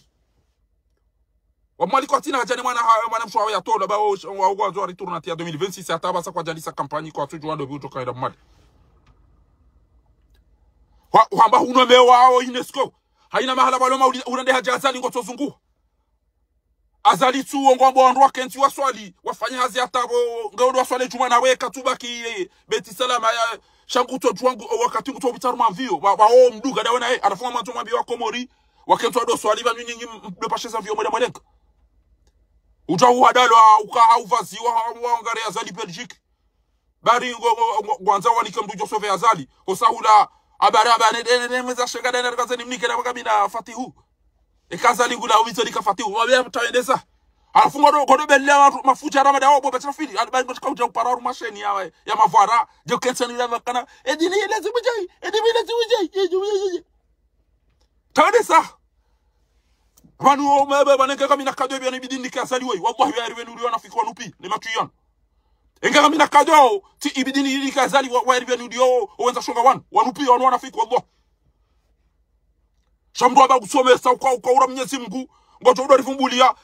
Wa mwali kwa tsina hadja ne mwana ha-, mwana mshe waho yatolwa, ba wo, wa ugo wazo retourna tia deux mille vingt-six, hata pvasa kwadjalisa kampanyi kwatsudjuwa ndo pvi utoka ila mwali. Wa, wamba huno mewa wo UNESCO. Haina mahala pvalo mauli-, urande hadja Azali ngotsozunguha. Azali tsu wo ngwambo wandru wakentsi waswali, wafanya hazi hata pvo, nge ndo waswali djumwa na weka tsubaki, eh, Beti Salama ya, sha ngutsodjuwa ngu, wakati ngutsopvitsa harumwa mvio, wa, wa, o mduga dawe naye, halafu ngamwandzo mwambiye wa Komori, wakentsi wado swali pvanu nyinyi m-, m-, ndo pasheza mvio mweda mwelenga. Udja uhadalo, ha, uka, ha uvazi, wa, wa, wa ngare Azali Belgique. Bari ngo, ngo, ngo, ngwandzo wanike mdru djo sauver Azali. Osahula, abara, abara, ne, ne, ne, ne, mweza shenga, ne, ne, kaze ni mnike na makamina Fatihu. Eka Azali ngula, umitso nika Fatihu. Wabe ya mtawendesa. Halafu ngodo, ngodo bele wandru, mafudja Ramada, wo, bo Bachira Fili. Hali bari ngoshika udja upara harumwa sheni ya, ya mavwara. Djo kentsi ni la makana. Edini ile zibujai. Edini ile zibujai. Ye, ye, ye, ye, ye. Tawendesa. Pvanu wo, ma, ba, ba, nenge kamina kado bia ni bidini ka Azali wewe. Wallahi, wa yariwe nuri wanafiki wanu pi. Ne matwi yanu. Enga kamina kado, tsi ibidini ili ka Azali wa, wa yariwe nuri yo, owendza shonga wanu. Wanu pi, wanu wanafiki, wallahi. Sha mdru aba kusomesa uka, uka ura Mnyezi Mngu, ngodjo udo rivumbulia.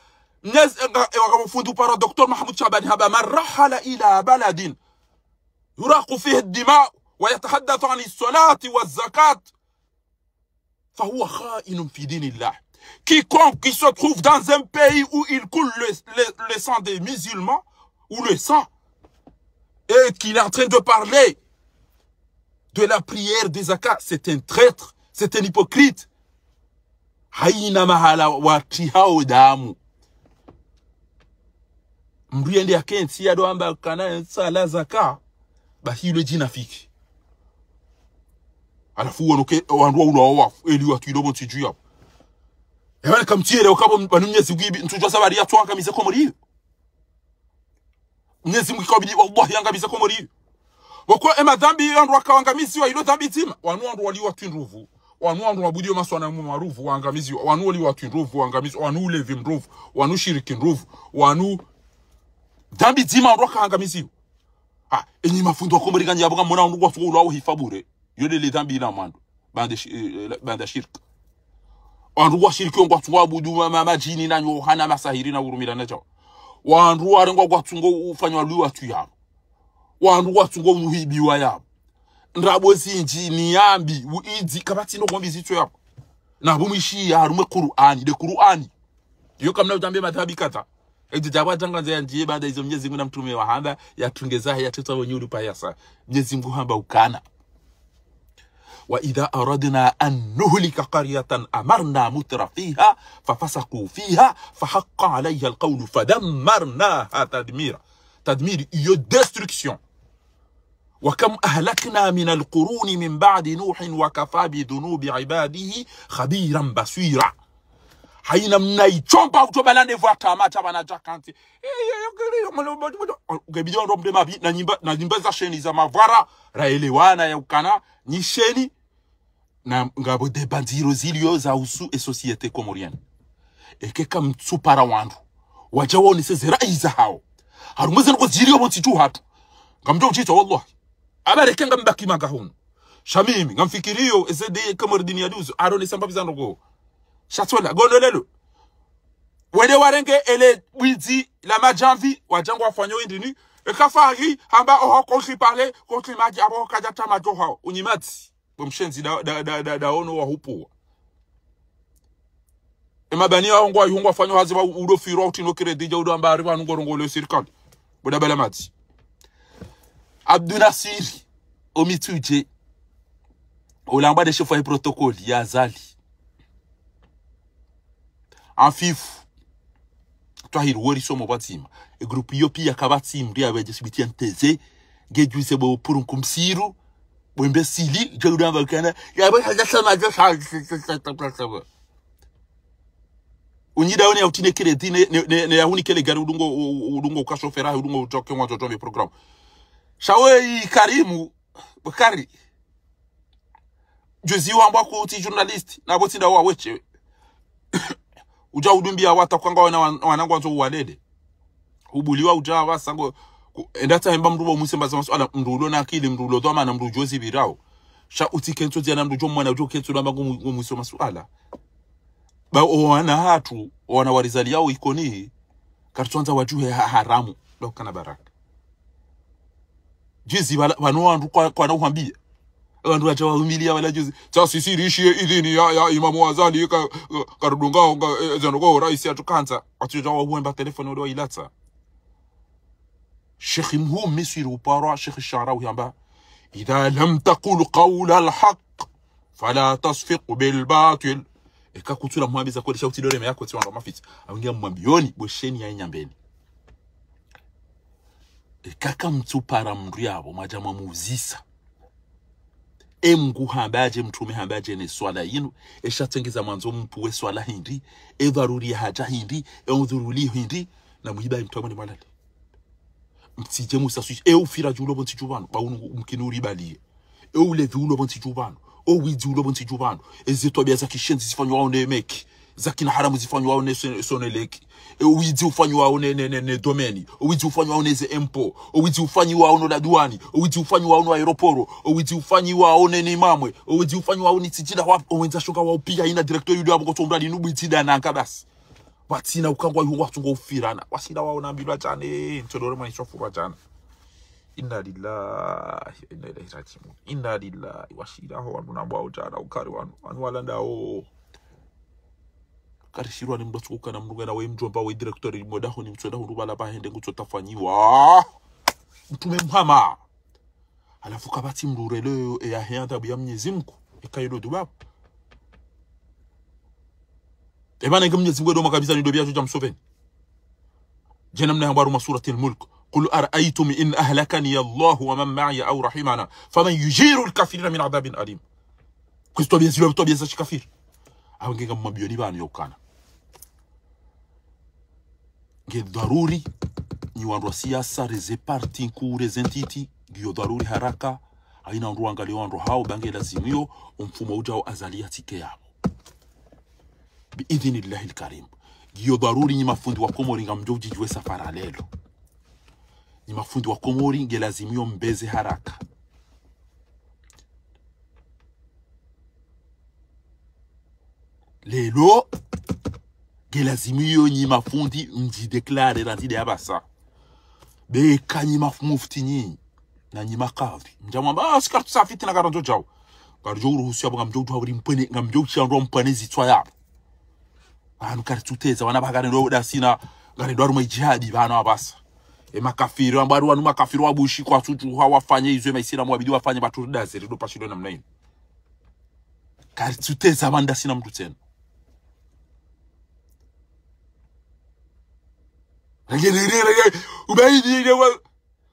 Mnyezi, enga, ewa kama fundi upara Docteur Mahamoud Shabani hamba, من رحل إلى بلد يراق فيه الدماء ويتحدث عن الصلاة والزكاة فهو خائن في دين الله. Quiconque qui se trouve dans un pays où il coule le, le, le sang des musulmans, ou le sang, et qu'il est en train de parler de la prière des zakat, c'est un traître, c'est un hypocrite. Haina mahala watrihao damu. Mdru yende yakentsi yado amba kana sala zaka, ba hilo djinafiki. Halafu wono ke, wandru wa ulawa wafu, eli watwilobo ntsi dju yapvo. Ewa ni kamtsiele wakabo m-, pvanu Mnyezi Mngu ibi, ntsudjuwa sababu ya tswangamize Komori iyo. Mnyezi Mngu ikabidi, wallahi, yangamize Komori iyo. Wako e madhambi wandru wakawangamiziwa ilo dhambi dzima. Wanu wandru wali watwi ndruvu. Wanu wandru wabudiyo maswanamu maruvu, wangamiziwa. Wanu wali watwi ndruvu, wangamiziwa. Wanu ulevi ndruvu. Wanu shiriki ndruvu. Wanu dhambi dzima wandru wakawangamiziwa. Ha, enyi mafundi wa Komori kanyi yapvo kamona wandru kwatsuko ulawa uhifa bure. Yo nde le dhambi la mwando. Baanda shi-, eh, eh, baanda shirki. Wandru wa shirki yo ngwatsuko abudu ma, ma, madjini na nyoha na masahiri na urumila na djawa. Wandru warengwa ngwatsuko ufanywa luwatwi yapvo. Wandru ngwatsuko uhibiwa yapvo. Ndrabo zindji ni yambi, uidzi, kapvatsi ndo ngombi zitso yapvo. Na pvo mwishiya harumwa Kur'ani, nde Kur'ani. Yo kamna udjambe madhabi kadha. Edjo djapvo adjanga nze yandziye baanda izo Mnyezi Mngu na mtrume wahamba, yatrunge zahe, yatrutsa wo nyulu payasa. Mnyezi Mngu hamba ukana. وإذا أردنا أن نهلك قرية أمرنا مترفيها ففسقوا فيها فحق عليها القول فدمرناها تدميرا. تدمير, iyo destruction. وكم أهلكنا من القرون من بعد نوح وكفى بذنوب عباده خبيرا بصيرا. Haina mna ichomba utoba la ndevu atama, atama na djakantsi. Ngebidi wandru mde mabi, na nyimba, na nyimba za sheni za mavwara, raelewana ya ukana, nyi sheni, na ngapvo de bandziro zilio za usu e société comorienne. Eke kamtsupara wandru. Wadja waonese ze rai zahao. Harumwa ze ndrongoo zilio pvo ntsi dju hatru. Ngamdjo udjitsa, wallahi. Aba reke ngambaki manga hunu. Sha mimi, ngamfikiriyo, eze de Kamarudini ya duzu, aronesa mbapvi za ndrongoo. Sha tsola, gondo lelo. Wende warenge ele bwidzi la madjamvi, wadja ngwafanyao indrini. Eka fahi, hamba oho kontsi pale, kontsi madji, abo kadja ta madjo hao. Unyi madzi. Bo mshenzi da, da, da, da, da ono wa hupuwa. E mabani ya hongwa, ihongwa fanyo hazi ba udo firwa utino crédit dja udo amba ari pvanu ngorongo le sirikali. Bo da bala madzi. Abdou Nassir, o Mitsudje. Olamba nde chef wa protocole ya Azali. Afifu. Twahiri wori somo pvwadzima. E groupe iyo piya kapvatsi mdru ya wedje sibiti ya nteze. Nge juice bo purunku msiru. Bo imbecile, je udamba kana. Ya bo haja sama jo sa. Unyida one ya utine crédit ne, ne, ne, ne ya huni kele gari udungo, u-, u-, udungo uka chauffeur, udungo utoke mwa toto me programme. Shawe i Karimu, Bakari. Juzi wambwa kuti journaliste, na bo tsi nda wa weche. Uja udumbia wata kwanga wana, wana, wanangu wandzo uwalele. Ubuliwa uja wa sango, ku-, enda tsa hemba mdru bo mwise mbaza masuala, mdru ulo na akili, mdru ulo dhwamana, mdru ujo zipvirao. Sha utsi kentso zia na mdru ujo mwana, ujo kentso na mbangu mu-, mu-, mwise masuala. Ba o wana hatru, o wana warizaliyao Ikoni, karitsondza wajuhe ha-, haramu, ndo kana baraka. Juzi pvala, pvanu wandru kwa, kwana uhambia. Wandru waja wahumiliya pvala juzi. Tsa sisi rishiye idhini ya, ya Imamu Azali ka, ka, karudunga, nga, e, zeno ko raisi atukandza. Watuja wahuemba telefoni wale wailatsa. Sheikh Mhuu Misri uparwa, Sheikh Sharawi hamba, إذا لم تقل قول الحق فلا تصفق بالباطل. Eka kutsula mwambiza kweli sha utsidore me yako tsi wandru mafitsi. Awingia mwambioni, bwesheni ya inyambeni. Eka kamtsupara mdru yapvo, mwaja mwamuuzisa. E Mngu hambaje, mtrume hambaje ne swala yinu, e sha tsengeza mwandzo mpuwe swala hindri, e dharuri ya haja hindri, e udhuruli hindri, na muhiba mtru amwene mwalale. Mtsije musa swi-, e ufira julo pvo ntsi juvano, ba unu mkini uribaliye. E ulevi ulo pvo ntsi juvano, o widzi ulo pvo ntsi juvano, e ze twabia za kishenzi zifanywao ne meki, za kina haramu zifanywao ne son-, Sonelec. E uwidzi ufanywao ne, ne, ne, ne domaine. O uwidzi ufanywao ne ze impôt. O uwidzi ufanywao no la douane. O uwidzi ufanywao no aéroport. O uwidzi ufanywao ne, ne mamwe. O uwidzi ufanywao ni tijila wa, o wendza shoka wa upia ina directeur yudo abo koto mradi nubu itida na nkabasi. Watsina ukangwa yu watsungo ufirana. Wasila waona mbilwa jane. Ntodore mwa isho furwa jana. Inna lillahi wa inna ilaihi rajiun. Inna lillahi. Wasila ho wanu nambwa ujana ukari wanu. Wanu walanda o. Karishirwa ni mdru tsuka na mdru ngena we mdjomba we directeur moda honi mtsoda hunu bala ba hende ngutso tafanyiwa. Mtrume Muhammad. Halafu kapvatsi mdru ureleyo e ya he adhabu ya Mnyezi Mngu. Eka yilo dubabu. Eba nenge Mnyezi Mngu edo makabisa ni dobia chucha Mseveni. Jena mna hambwa harumwa Suratil Mulk. قل أرأيتم إن أهلكني الله ومن معي أو رحمنا فمن يجير الكافرين من عذاب أليم. Kwisto bia zilo, to bia za shikafiri. Awe ngenga mwambioni pvanu ya ukana. Nge dharuri, nyi wandru wa siasa, reze parti nkuu, reze ntiti, ngiyo dharuri haraka, haina wandru wangaliye wandru hao, ba nge lazimu yo, o mfumo ujao Azali ya tsike yapvo. Bi idhinillahi lkarim. Ngiyo dharuri nyi mafundi wa Komori ngamdjo ujijwe safara lelo. Nyi mafundi wa Komori nge lazimu yo mbeze haraka. Lelo, nge lazimu yo nyi mafundi mdji déclaré randzi de apvasa. Be ka nyi maf-, mufti nyinyi, na nyi makadhi. Mdja mwamba, ah, si kartsu sa fitina karandzo djao. Karidjo uruhusu yapvo ngamdjo udjua uri mpvene, ngamdjo ushandrwa mpvene zitswa yapvo. Pvanu karitsuteza, wana ba ngarendo dasina, ngarendo harumwa ijihadi, pvanu apvasa. E makafiri, wamba wari wanu makafiri wa bushi kwatsutsuha wafanye izo e maisilamu wabidi wafanye pvatsu ridazeri, do pashilo namna inu. Karitsuteza pvanu dasina mdru tsena. Rege, rege, rege, ubaidi, rege, wa-,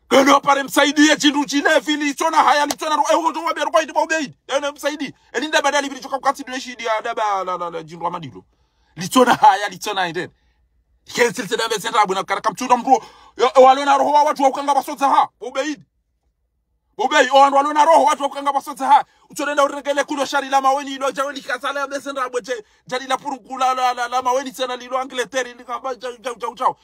kando pare msaidiye chindru chile fili, litsona haya, litsona ro-, eh, uko towa bero kwa itiba ubaidi. Eh, ne msaidi. Elinda badali bili choka kukatsi dule shidi ya daba la, la, la, jindru wa madilo. Litsona haya, litsona ende. Kensil tsena mbe tsena buna kara kamtsuna mdru. Yo, eh, walona roho wa wandru wa ukanga wasodza ha. Ubaidi. Ubaidi, o wandru walona roho wa wandru wa ukanga wasodza ha. Utsonenda uregele kulo shari la maweni, ilo jawe likasala ya mbe tsena bweche. Jari la purunku la, la, la, la maweni tsena lilo Angleterre, likamba jau, jau, jau, jau.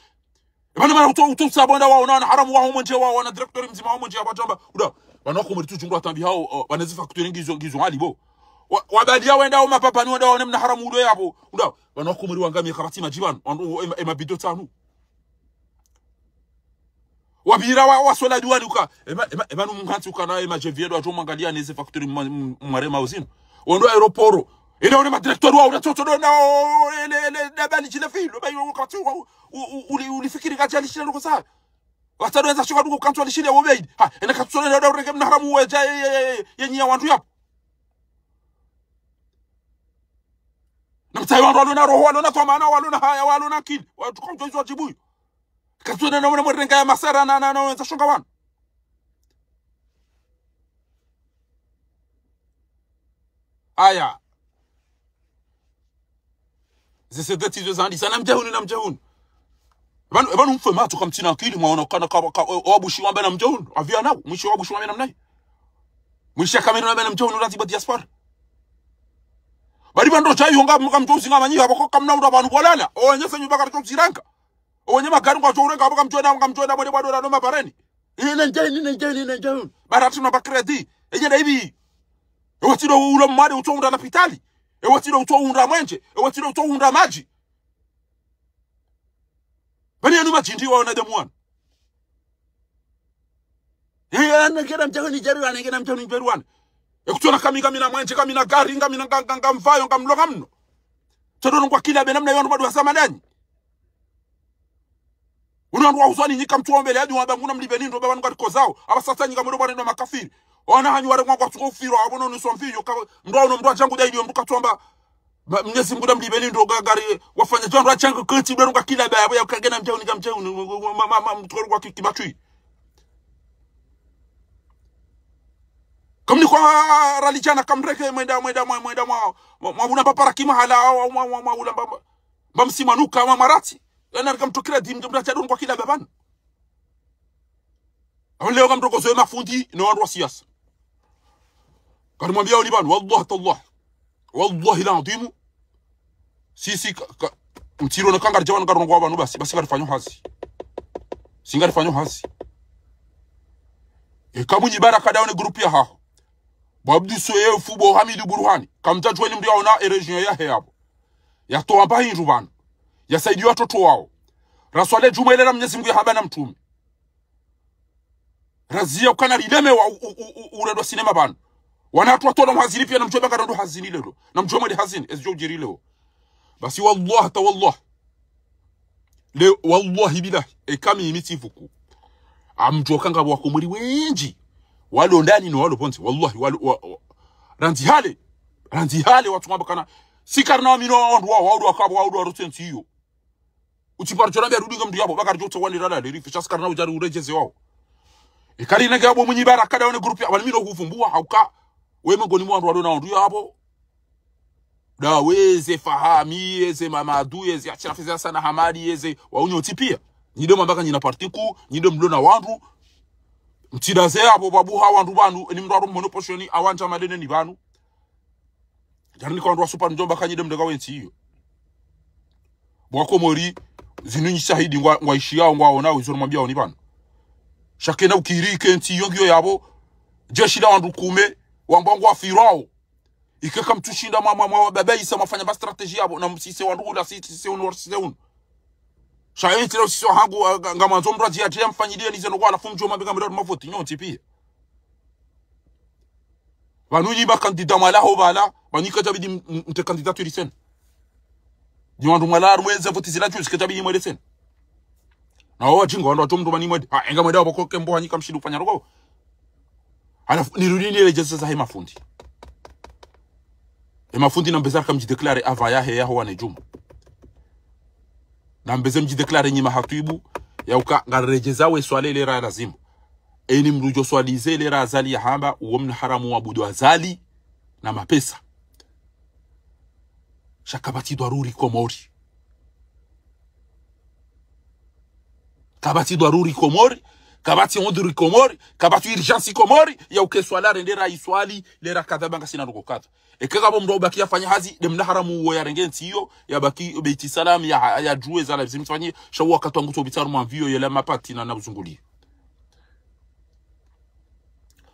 Epvanu mana utso, utso usabonda waona wana haramu wa homwe ndje waona directeur mdzima homwe ndje apvadjomba. Uda, pvanu wa Komori tu chungula tambi hao, o, pvanu ezi facture ngizo, ngizo hali bo. Wa, wabaliya wenda o mapapani wenda waone mna haramu udo yapvo. Uda, pvanu wa Komori wangamiya kapvatsi madji pvanu, wanu, o, ema, ema bido tsanu. Wapvira wa, wa sola duwani uka, ema, ema, ema nu mkantsi uka na ema jevier do adjo mwangaliya neze facture mwa, mwa, mware mauzinu. Wando aéroport. Enda one ma directeur wa, una toto do na, o, ele, ele, na bali chile filo, ba yo katsi wa, u, u, uli, ulifikiri katsi alishile loko sa. Watsa do enza shoka duko kantsi alishile wo beidi. Ha, ena katsi do na do reke mna haramu we ja, ye, ye, ye, ye, nyi ya wandru yapvo. Na Mtsayi wandru walona roho, walona twamana, walona haya, walona akili. Wandru kamdjo izo wadjibu yo. Katsuna na mwana mwerenga ya masera na, na, na, wenza shonga wanu. Aya. Zese deti zo zandisa, namdje hunu, namdje hunu. Pvanu, pvanu mfe matso kamtsina akili, mwaona kana ka, ka, o, o Abushi wambe namdje hunu. Avia nao, mwishi wa Abushi wambe namnayi. Mwishi ya Cameroun wambe namdje hunu, rati ba diaspora. Bali pvandru djayi honga, mkamdjo uzinga manyi, hapvo ko kamna unda pvanu bolala. O wenye senyu bakari to ziranga. O wenye magari ngwadjo urenga, hapvo kamdjo na, kamdjo na, mwene bado na no mabareni. Ine ndjeni, ine ndjeni, ine ndjeni. Bara tsi na ba crédit. Enye na ibi. Ewe tsi ndo ula mwade utso unda lapitali. Ewe tsi ndo utso unda mwenje. Ewe tsi ndo utso unda madji. Bani yanu madjindi wa wanadamu wanu. Ewe anengena mdjahuni djeri wane, anengena mdjahuni djeri wane. Ekutsona kami, kami na mwenje, kami na gari, kami na nga, nga, nga mvayo, nga mlo, nga mno. Tsodo nungwa kila be namna yo wandru bado wasama nanyi. Uno wandru wa huzwani nyika mtsu wombele hadi wamba nguna mlipve ni ndo ba wanu ngari kozao. Apvasa tsa nyika mwendo bwana ndo makafiri. Wana hanyu wale ngwa tsuko ufirwa, apvo no nusu mfiyo, ka, mndru wa uno mndru wa djangu dai ndiyo mndru katsu wamba, ma, Mnyezi Mngu na mlipve ni ndo ga, gari, wafanya djandru wa djangu kutsi, bwana ngwa kila be, apvo ya kagena mdjahuni, ka mdjahuni, ma, ma, ma, mtukoro kwa ki, ki matwi. Kamni kwa rali djana kamreke mwenda, mwenda, mwa, mwenda, mwa, mwa, mwa, una papara kima hala, mwa, mwa, mwa, mwa, ula mba, mba msima nuka, mwa, mwa rati. Yana rika mtukira di, mdja, mdja, djadon kwa kila be pvanu. Apvo leo kamtoko zoe mafundi, no wandru wa siasa. Kari mwambia oni pvanu, wallahi tallah. Wallahi la adhimu. Sisi ka, ka, mtsiro na kangari djawa na karongo wa pvanu basi, basi kari fanyo hazi. Singari fanyo hazi. Eka Mwinyi Baraka daone groupe ya haho. Bo Abdou Soefo, bo Hamidou Bourhane. Kamdja djuwa ni mndru yaona e région yahe yapvo. Yatowa mba hindru pvanu. Yasaidiya watoto wao. Raswale djumwa ile ra Mnyezi Mngu yahamba na mtrume. Raziya ukana lilemewa u, u, u, u, urendwa sinema pvanu. Wana hatru watola mhazini piya namdjuwe banga ndo hazini lelo. Namdjuwe mwende hazini, ezidjo udjiri leo. Basi wallah, ta wallah. Le, wallahi billahi, eka mi mitsi vuku. Amdjuwa kanga wakomori wendji. Walo ndani no walo pvondze. Wallahi, walo, wa, wa, randzi hale. Randzi hale watsu ngamba kana. Sikarina wamino wandru wa, wandru wa kabo, wandru wa rutsi entsi iyo. Utsiparo tshona mbi arudi nga mndru yapvo, bakari djo tsawa ni rala, le rifi, sha sikarina udjari uredjeze wao. Ekari nenge yapvo Mwinyi Baraka daone groupe ya, wani mino huvumbua, hauka. We mengoni mwa wandru walo na wandru yapvo. Da weze Fahami, yeze Mamadu, yeze Achirafi, yeze Hassan Hamadi, yeze wa unyo tsi piya. Nyi de mwamba ka nyina parti nkuu, nyi de mlo na wandru. Mtsidaze yapvo, babu ha wandru pvanu, ni mndru aro mhono poshoni, awandja madene ni pvanu. Djari ni kwa wandru wa supa ndjomba ka nyi de mdeka wentsi iyo. Bo wakomori, zinu nyi shahidi ngwa, ngwa ishiyao, ngwa onao, izo namwambia oni pvanu. Shakena ukiri ke ntsi iyo ngiyo yapvo, jeshi la wandru kume, wamba ngwa firao. Ike kamtsushinda mwa, mwa, mwa, baba isa mwafanya ba stratégie yapvo, na msise wandru ula, si, sise unu, sise unu. Sha entsi la usise wahangu, ah, nga, nga mwandzo mndru adji, adji ya mfanyiliye nize noko halafu mdjo mwambe nga mndru mavoti, nyontsi piya. Pvanu nyi ba candidat mwalaho pvala, pvanu ika djabidi m, m, mtre candidature tsena. Nyi wandru mwala harumwa eze voti zila juzi, ika djabidi mwende tsena. Na wao wadjinga, wandru wadjo mndru mani mwende. Ha, enga mwende wapvo ko kembo hanyi kamshindi ufanya roko. Halafu, nirudi niredjeze zahe mafundi. E mafundi nambeza raka mdji déclaré ava yahe yaho wane djumwa. Nambeze mdji déclaré nyi mahatwibu, ya uka ngaredjeza we swali le ra lazimu. Eni mndru djo swali ze le ra Azali yahamba, uwo mna haramu wa budu Azali na mapesa. Sha kapvatsi dharuri Komori. Kapvatsi dharuri Komori, kapvatsi udhuri Komori, kapvatsi urgence Komori, ya uke swala rende ra iswali, le ra kadha banga sina roko kadha. Eke kapvo mndru ubaki yafanya hazi, de mna haramu uwo yarenge ntsi iyo, yabaki Beit Salam, ya, ya djuwe za lazima zifanye, sha uwo wakati wangu tso bitsaru mwa mviyo, yela mapati na, na uzunguli.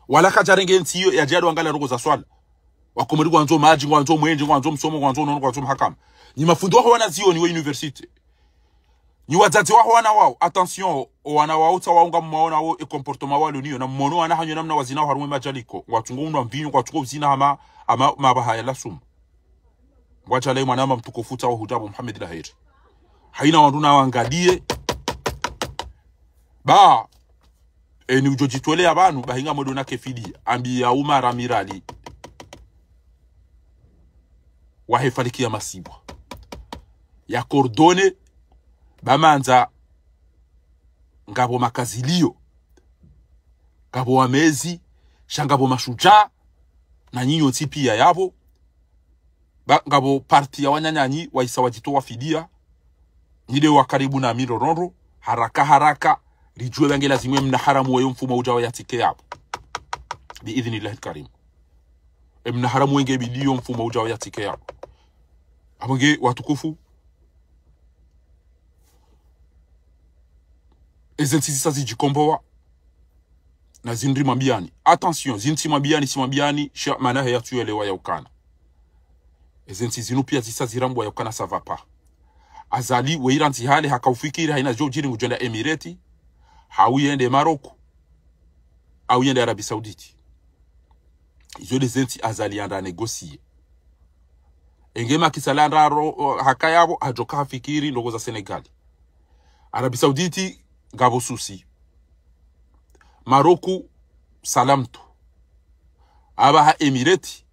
Wala kadjarenge ntsi iyo, yadjado angala roko za swala. Wakomori ngwandzo madji, ngwandzo mwenje, ngwandzo msomo, ngwandzo unono, ngwandzo mahakama. Nyi mafundi waho wana zioni we université. Nyi wadzadze waho wana wao, attention, o wana wao tsa wao ngamwaona wo e comportement walo niyo, na mwono wana hanyu namna wazinao harumwa e madjaliko, ngwatsungo unwa mvinyo, ngwatsungo uzina hama, hama mabaha ya lasumu. Ngwadjalayi mwana hama mtukufu tsa wa hudjabu Muhammad Laheri. Haina wandru na wangaliye. Ba, eni udjo djitweleya pvanu, bahi ngamwedo na kefidi, ambiya Umara Mirali. Wahe faliki ya masibwa. ya coordonner, ba mandza ngapvo makazilio, ngapvo wamezi, sha ngapvo mashudjaa, na nyinyi nyontsi pia yapvo, ba, ngapvo parti ya wananyanyi, waisa wadjitowa fidia, nyi nde wa karibu na mi ndrondro, haraka haraka, ridjuwe ba nge lazimu emna haramu weyo mfumo udjao yatsike yapvo. Bi idhnillahi lkarim. Emna haramu wenge bidiyo mfumo udjao yatsike yapvo. Apvo nge watukufu, eze ntsi zisa zidjikombowa, na zindri mwambiani. Attention, zintsi mwambiani, si mwambiani, sha mana he yatsu yelewa ya ukana. Eze ntsi zinu pia zisa zirambwa ya ukana ça va pas. Azali, weyi randzi hale, haka ufikiri, haina zidjo udjiri ngudjenda Emireti, hau yende Maroko, hau yende Arabie Saoudite. Izo nde zentsi Azali yanda négocier. Enge Macky Sall yanda ro, haka yapvo, hadjoka hafikiri ndrongoo za Sénégal. Arabie Saoudite, ngapvo souci. Maroko, salamtu. Apvaha Emireti,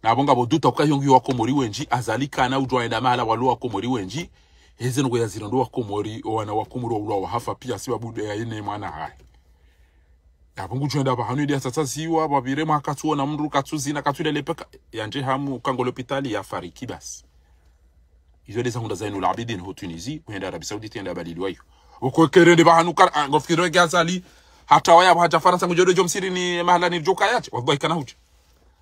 napvo ngapvo duta uka hiyo ngiyo wa Komori wendji, Azali kana udjo enda mahala walo wa Komori wendji, heze ndrongoo ya zirandro wa Komori, owana wa Komori wa ulwa wa hafa pia sibabu nde ya ine mwana hahe. Yapvo ngudjo enda pvahanu nde ya tsatsa ziwa, pvapvire mwa katsu ona mndru, katsu zina, katsu lele peka, yandje hamu, uka ngo lopitali, ya fariki basi. Izo nde za hundra Zainul Abidin ho Tunisie, uyende Arabie Saoudite, yende yabaliliwa iyo. Uko kerende pvahanu kar, ah, ngofikiri nge Azali, hata waya, hata Farantsa, ngudjo dodjo msihirini mahala ni djoka yatsi, wallahi kana hudja.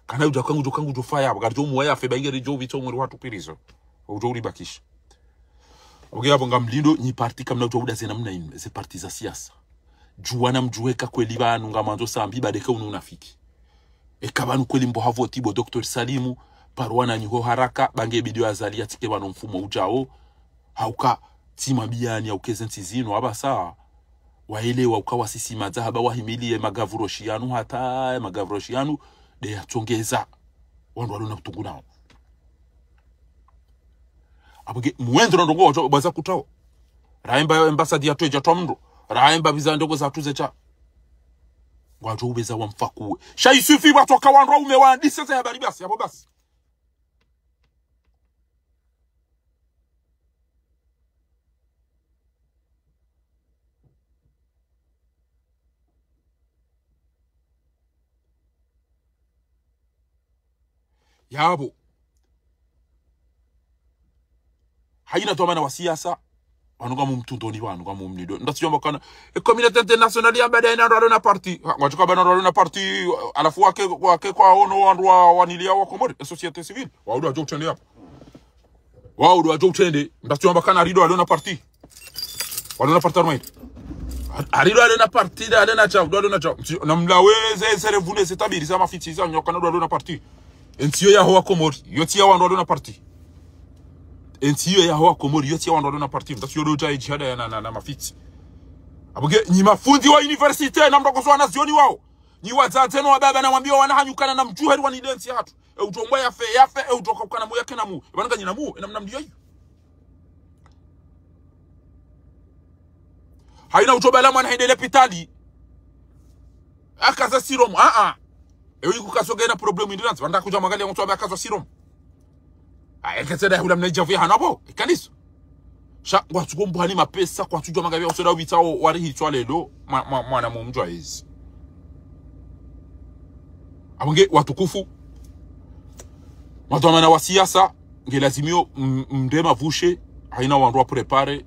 Kana udja kangu djo, kangu djo faya, wakati djo muwaya fe, ba inge ridjo upvitso mwiri watru pvirizo. Udjo uribakisha. Oke yapvo ngamlindo, nyi parti kamna udjo uda ze namna inu, ze parti za siasa. Djuwa na mdjuwe ka kweli pvanu ngamwandzo Sambi, ba ndeke unu unafiki. Eka pvanu kweli mbo ha voti bo Docteur Salimu, parwa na nyi ho haraka, ba nge bidiyo Azali yatsike pvanu mfumo udjao, hauka tsi mwambiani, hauka eze ntsi zinu, apvasa, waelewa uka wasisi madza haba wahimili ye magavuroshi yanu hata, ye magavuroshi yanu, nde yatsongeza wandru walo na utungu nao. Apvo nge, mwendro ndrongoo wadjo, waza kutrao. Raemba yo embassade yatru yedja twa mndru. Raemba visa ndrongoo zatru zedja. Ngwadjo upveza wa mfakuwe. Sha isufi watsoka wandru waume wandise ze habari basi, yapvo basi. Yapvo. Haina dhwamana wa siasa, pvanu ngamumtrundroni pvanu, ngamumlindo. Mdatsi djwamba kana, e communauté internationale yamba nde haina wandru walo na parti. Ha, ngwatsuka pvanu wandru walo na parti, halafu wake, wake kwaono wandru wa, waniliya wa Komori, e société civile. Wao ndo wadjo utrende yapvo. Wao ndo wadjo utrende, mdatsi djwamba kana hari ndo walo na parti. Walo na parti harumwa. Hari ndo walo na parti, ndo walo na djau, ndo walo na djau. Mtsi, na mlawe ze, ze revune, ze tabiri, za mafitsi, za nyoka, na ndo walo na parti. Entsi iyo yaho wa Komori, yo tsi ya wandru walo na parti. Entsi iyo yaho wa Komori, yo tsi ya wandru walo na parti. Mdatsi yo ndo dja e djihada ya na, na, na mafitsi. Apvo nge, nyi mafundi wa université, na mndru koso wana zioni wao. Nyi wadzadze no wababa na mwambiwa wana hanyu kana na mdjuheri wa nde ntsi yahatru. E utombwa yafe, yafe, e utoka ukana mu yake na mu. E pvanu nganyi na mu, e namna mliyo iyo. Haina utobala mwana hende lepitali. Akaza sérum, a, a. Ewe ikukaso ngena problème indi randzi, wandru kudja mwangalia mndru ambe akaza sérum. A, eketseda hula mna idjavu ya hanu apvo, ikaniso. Sha, ngwatsuko mbwani mapesa, kwatsudjwa mangapvi ya usoda upvitsa o, wari hitswa lelo, mwa, mwa, mwana mumdjwa ezi. Apvo nge watukufu, madhwamana wa siasa, nge lazimio m-, mndre mavushe, haina wandru wa préparer,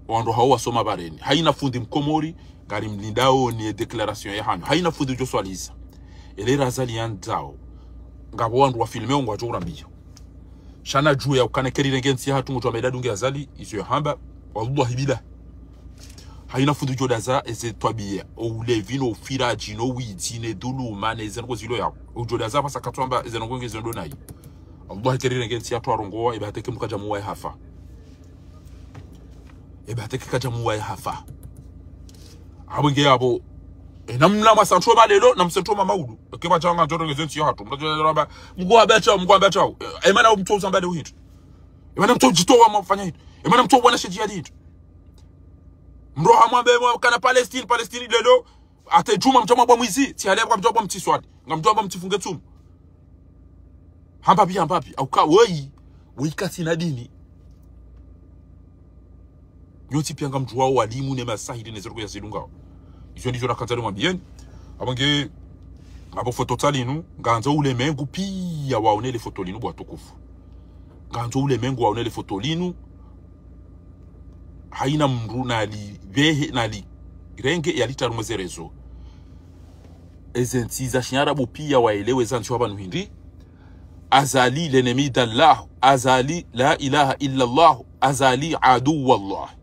wandru hao wasoma pvareni. Haina fundi mkomori, ngari mlindao ni déclaration ya hanyu. Haina fundi udjo swaliza. Ele Azali yandzao. Ngapvo wandru wa filmeo ngwadjo urambia. Sha na djuwe ya ukana keri renge ntsi yahatru ngudjo ameda dunge Azali, izo yahamba, wallahi billah. Haina fundi udjo daza, eze twabiya, o ulevi, no ufiradji, no widzi, ne dhuluma, ne ze ndrongoo zilo yao. Udjo daza, apvasa katwamba, eze ndrongoo nge ze ndo nayi. Allah keri renge ntsi yahatru arongowa, eba teke mkadja muwa yahafa. Eba teke kadja muwa yahafa. Apvo nge yapvo. E namna mwa santroma lelo, na msantroma maudu. Eke pvadja nga ndjoro nge ze ntsi yahatru. Mndru adjo ramba, Mngu wabachao, Mngu wabachao. E, e mana mtso uzamba le uhindru. E mana mtso udjitowa mwafanya hindru. E mana mtso wana shedji ya hindru. Mndru hamwambe mwa kana Palestine, Palestine lelo. Ate djuma mtso mwabwa mwizi, tsi hale kwa mtso mwabwa mtsi swali. Nga mtso mwabwa mtsi funge tsumu. Hamba pvi, hamba pvi. Hauka woyi, woyi katsina dini. Nyontsi piya ngamdjuwao walimu ne masahiri ne zendrongoo ya zilungao. Izo ndizo nakandza nimwambiyeni. Apvo nge, apvo foto tsa linu, ngandzo ulemengu piya waone le foto linu bo watukufu. Ngandzo ulemengu waone le foto linu. Hayina mndru nalipvehe, nalirenge, yalitarume ze réseaux. Eze ntsi za shiarabu piya waelewe za ntsi wa pvanu hindri. Azali, l'ennemi d'Allah. Azali, la ilaha illa Allah. Azali, aduwa Allah.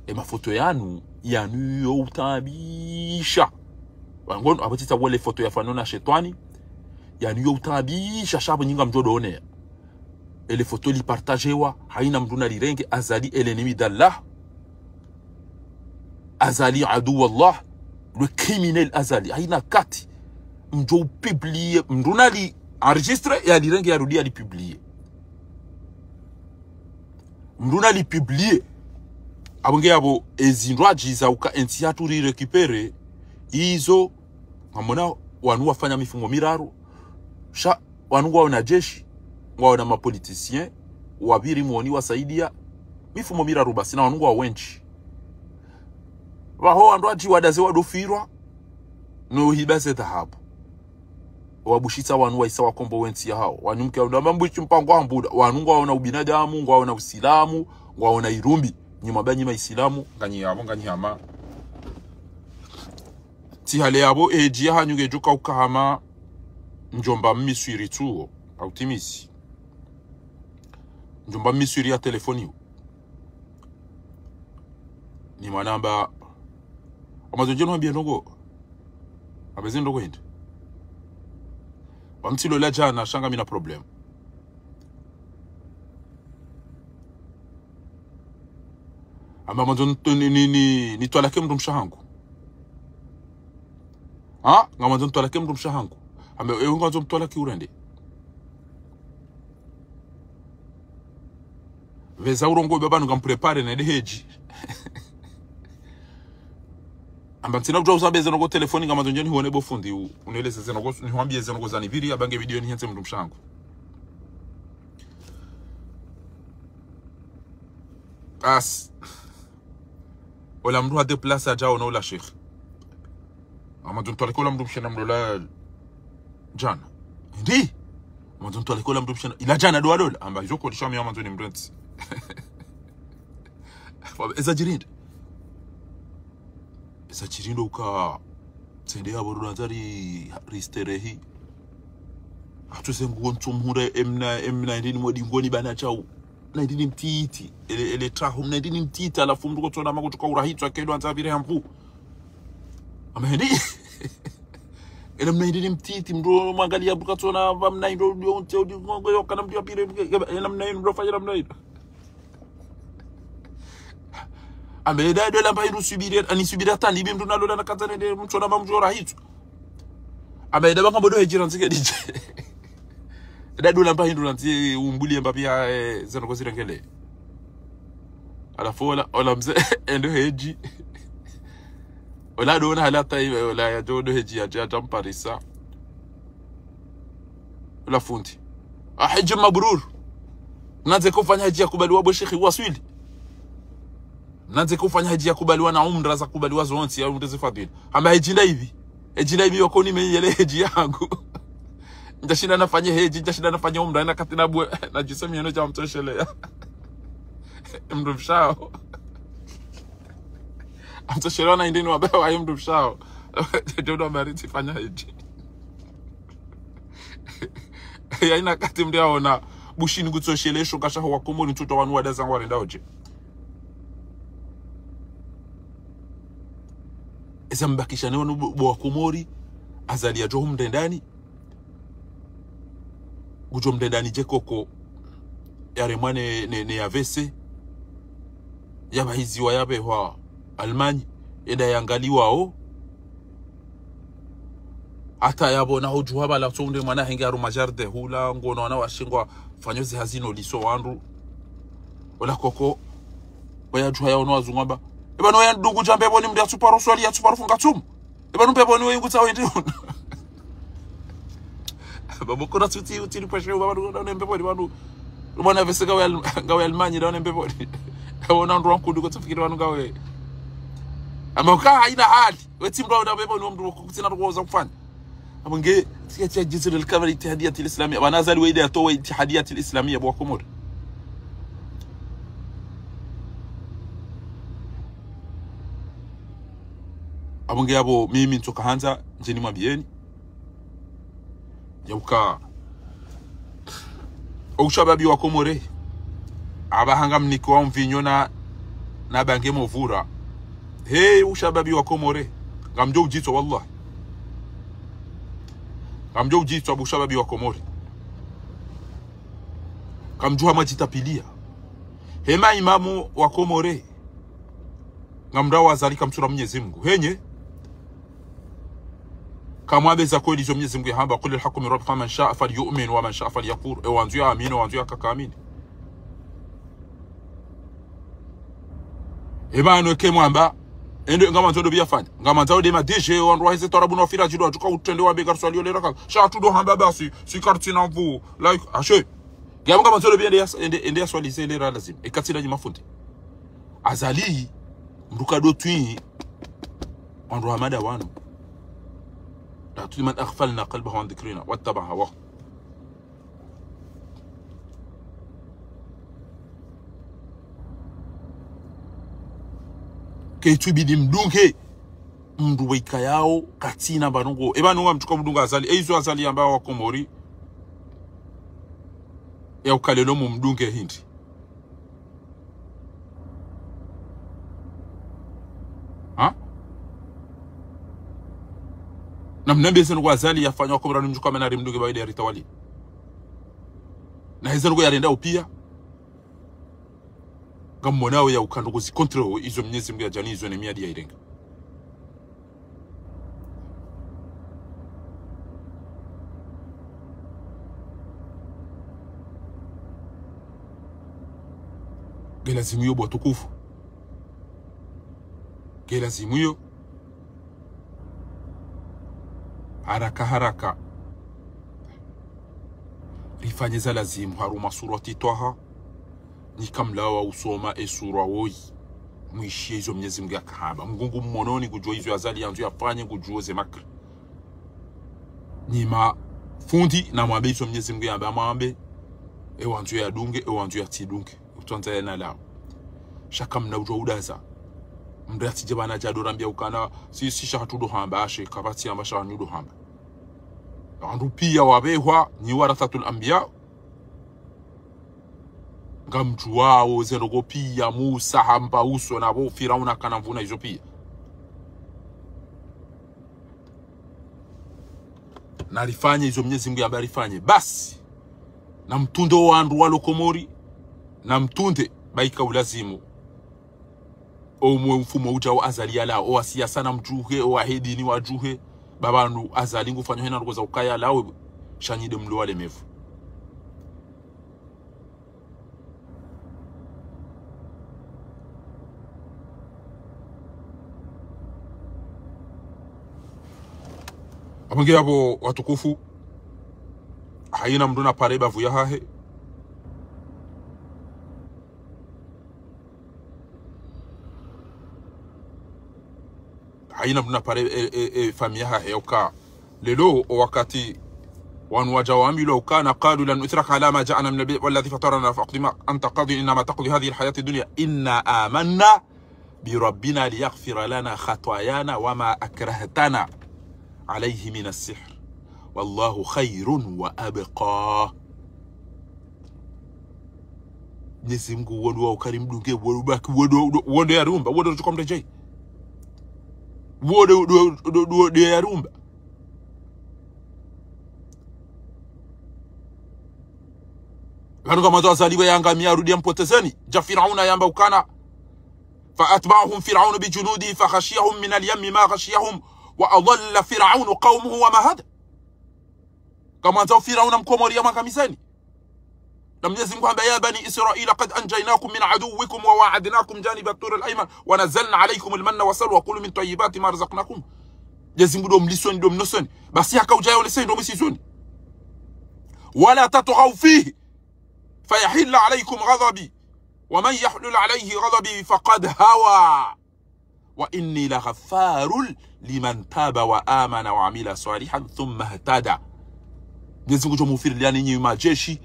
E mafoto yanu, yanu yo utaabisha. Wangono, apvo tsitsa wele foto ya fanana na shetwani. Yanu yo utaabisha, sha pvo nyi ngamdjo doneya. Ele foto lipartagewa, hayina mndru nalirenge, Azali est l'ennemi d'Allah. Azali aduwa Allah. Le criminel Azali. Hayina kati. Mndru publie, mndru nali enregistré, yalirenge yarudi yalipublie. Mndru nalipublie. Apvo nge apvo ezindru adjiza uka entsi yatru rirécupéré. Izo, ngamwona wanu wafanya mifumo miraru. Sha, wanu ngwawo na jeshi, ngwawo na mapoliticiens, wapviri mwoni wasaidia. Mifumo miraru basi na wanu ngwawo wendji. Pvaho wandru adji wadaze wadofirwa, no hiba ze dhahabu. Wabushitsa wanu waisa wakombowe entsi yahawo. Wanu mke wanu amba mbushi mpango wa mbuda. Wanu ngwawo na ubinadamu, ngwawo na usilamu, ngwawo na irumbi. Nyi mwamba nyi maisilamu, nganyi apvo, nganyi hama. Tsi hale apvo, edji yahanyu ngedjo kauka hama, mdjomba mmiswiri tsuo, au timisi. Mdjomba mmiswiri ya telefoni. Ni mwana amba, Amazon djeni wambiye ndrongoo. Amba ezi ndrongoo hindri. Wamtsi lola djana, sha ngamina problème. Amba ngamwandzo nit-, ni, ni, ni, nitwalake mndru mshe hangu. Ha? Ngamwandzo nitwalake mndru mshe hangu. Amba, ewe ngamwandzo mtwalake urende. Pveza urongowe pvanu ngamprépare nende hedji. Amba ntsina kudjuwa usambe zendrongoo telefoni, ngamwandzo ndjeni huone bo fundi u-, uneleze zendrongoo, nihwambiye zendrongoo zanipviri, amba nge vidéo nihentse mndru mshe hangu. As. Ola mndru ha déplacé adja ona ola shekhi. Ngamwandzo nitwalake ola mndru mshe namlola djana. Hindri? Ngamwandzo nitwalake ola mndru mshe na-, ila djana ndo walola. Amba izo kweli sha mi ngamwandzo nimrentsi. Eza djiri ndri. Eza djiri ndo uka tsende apvo rudandza ri, risterehi. Hatru ze nguo ntsu mhura emna, emna ndini mwedi ngoni bana chau. Mna ndini mtiti. Ele, ele trahu, mna ndini mtiti, halafu mndru kotsona makutuka urahitswa kedo andza pvire hambu. Amba hindri. Ele mna ndini mtiti, mndru mwangaliya mndru katsona, amba mna ndo udio unte, udio, yo kana mndru ya pvire, ele mna ndini mndru fanya mna ndini. Amba eda dola amba hindru subiri, ani subiri hata nibi mndru nalola nakandza nende mtsona amba mndru rahitswa. Amba eda banga mbodo hedji randzi ke dije. Eda dola amba hindru randzi umbuli amba piya, eh, zendrongoo zirengele. Halafu ola, ola mze, endo hedji. Ola ndo ona hali hata iwe, ola yadjo ndo hedji yadja, yadja mparisa. Ola fundi. Ah, hedji mabrur. Mnandze kufanya hedji yakubaliwa bo shekhi waswili. Mnandze kufanya hedji yakubaliwa na umra zakubaliwa zontsi, ya umra zifadhili. Amba hedji ndayipvi. Hedji ndayipvi wakoni meyele hedji yangu. Ndjashinda nafanye hedji, ndjashinda nafanye umra, na kati na bwe, na djise miyeno dja mtsosheleya. Mndru mshe haho. Amtsoshelewa na indini wabewa yi mndru mshe haho. Djo ndo amba ritsi fanya hedji. Yayina kati mndru yaona, Bushini kutsoshelesho kasha ho Wakomori ntsutso wanu wadaza ngwarenda odje. Eza mbakisha ne wanu bo, bo Wakomori, Azali yadjo humrendani. Kudjo mrendani dje koko yaremwa ne, ne, ne ya vese. Yabahiziwa yabehwa Allemagne. Eda yangaliwao. Hata yapvo na hudjuha pvala tso unde mwana henge harumwa jardin hula, ngono wana washe ngwafanyo zihazi no liso wandru. Ola koko, wayadjuha yaono wazungu amba. Eba no yandungu dja mbepvoni mndru yatsuparo swali, yatsuparo funga tsumu. Eba no mbepvoni weyingutsa wendi unu. Babo kona tsuti, uti ni pweshe, baba no mbepvoni, baba no. Mwana vese ngawe Al-, ngawe Allemagne, no mbepvoni. Wona ndro wankudu kotsofikiri wanu ngawe. Ama uka haina hali. Wetsi mndru wa udabeba ni mndru kutsina ndro za kufanya. Ama nge, tsiya tsiya jizira likabali itihadiyati lislamia. Bana Azali weide atowa itihadiyati lislamia bo Wakomori. Ama nge abo mimi ntsoka handza, ndjeni mwambiyeni. Yauka. Oushababi wa Komori. Aba hanga mniki wa mvinyo na, na bange movura. He, ushababi wa Komori. Ngamdjo udjitswa, wallah. Ngamdjo udjitswa bo ushababi wa Komori. Kamdjuha madjitapiliya. He maimamu wa Komori. Ngamrawo Azali kamtsura Mnyezi Mngu. Henye. Kamwambe za kweli zo Mnyezi Mngu yahamba, "قل الحق من ربكم فمن شاء فليؤمن ومن شاء فليكفر." E wandzo ya amini, e wandzo ya kaka amini. E bano ke mwamba, ende ngamandzo ndo biyafanya. Ngamandzo ode ma D J, wandru waheze twarabu no fira djidwa, djuka utrende wa bega ruswali yo lera kaka. Sha tu ndo hamba basi, si karti na mvu, like, ashe. Ngiyamu ngamandzo ndo biyende ya, ende, ende ya swali ze lera lazima. E katsina nyi mafundi. Azali, mndru kadotwi, wandru hamada wanu. لا تطع من أغفلنا قلبه عن ذكرنا واتبع هواه. Kaitsubidi mdunge, mndru waikayao, katsina banongo. E banongo mtsuka mdunga Azali, e izo Azali yamba wa Komori. Yauka lelo mumdunge hindri. Ha? Na mnambe zenu kwa Azali yafanya wa Komori ni mtsuka mena rimdunge ba ile ya ritawali. Na heze nuko yarenda upiya. Ngammonao yauka ndrongo zi contre izo Mnyezi Mngu yadjani izo ne miadi yayirenga. Ngelazimu yo bo watukufu. Ngelazimu yo. Haraka haraka. Rifanye za lazimu harumwa surati Twaha. Nyi kamlawa usoma e sura woyi. Mwishiye izo Mnyezi Mngu yakahamba. Mngu ngu mmononi ngudjuwa izo Azali yandzo yafanye ngudjuwa ze makri. Nyi mafundi namwambe izo Mnyezi Mngu yamba mwambe. E wandzo yadunge, e wandzo yatsidunge. Utsandza yena lawo. Sha kamna udjuwa udaza. Mndru yatsidje bana djado rambia ukana, si, si sha hatudo hamba, ashe, kapvatsi yamba sha hanyudo hamba. Wandru piya wabehwa, nyi warathatul anbiya. Ngamdjuwao, ze ndrongo piya, Musa, hamba uso, na bo Firauna kana mvuna izo piya. Na rifanye izo Mnyezi Mngu yamba rifanye. Basi. Na mtunde o wandru walo Komori. Na mtunde, ba ika ulazimu. O mwe mfumo udja wa Azali yalawo, o wa siyasa na mdjuhe, o wa hedini wadjuhe. Ba pvanu Azali ngufanyo hena ndrongo za ukaya lawo, sha nyi nde mlo wale mevu. Apvo nge apvo watukufu, hayina mndru na pare bavu yahahe. Hayina mndru na pare, e, e, e, famiyi yahahe yauka. Lelo, o wakati wanu wadja wambilwa ukana, قالوا لن نؤثرك على ما جاءنا من البينات والذي فطرنا فاقض ما أنت قاض إنما تقضي هذه الحياة الدنيا إنا آمنا بربنا ليغفر لنا خطايانا وما أكرهتنا عليه من السحر والله خير وأبقى. Mnyezi Mngu, wo ndo wa ukari mdunge, wo ndo baki, wo ndo, wo ndo, wo ndo yariumba, wo ndo tsuka mdru djai. Wo ndo, ndo, ndo, ndo, ndo yariumba. Pvanu kamwandzo Azali we yangamiya yarudi yampotezeni. Dja Firauna yamba ukana. فأتبعهم فرعون بجنوده فغشيهم من اليم ما غشيهم وأضل فرعون قومه وما هدى. Kamwandzo Firauna mkomori yamwangamizeni. Na Mnyezi Mngu hamba, يا بني إسرائيل قد أنجيناكم من عدوكم وواعدناكم جانب الطور الأيمن ونزلنا عليكم المن والسلوى كلوا من طيبات ما رزقناكم. Mnyezi Mngu ndo mlisoni, ndo mnosoni. Basi haka udja yoleseni, ndo mwisizoni. ولا تطغوا فيه فيحل عليكم غضبي ومن يحلل عليه غضبي فقد هوى وإني لغفار لمن تاب وآمن وعمل صالحا ثم اهتدى. Mwenyezi Mungu ngudjo mufiriliani nyi madjeshi,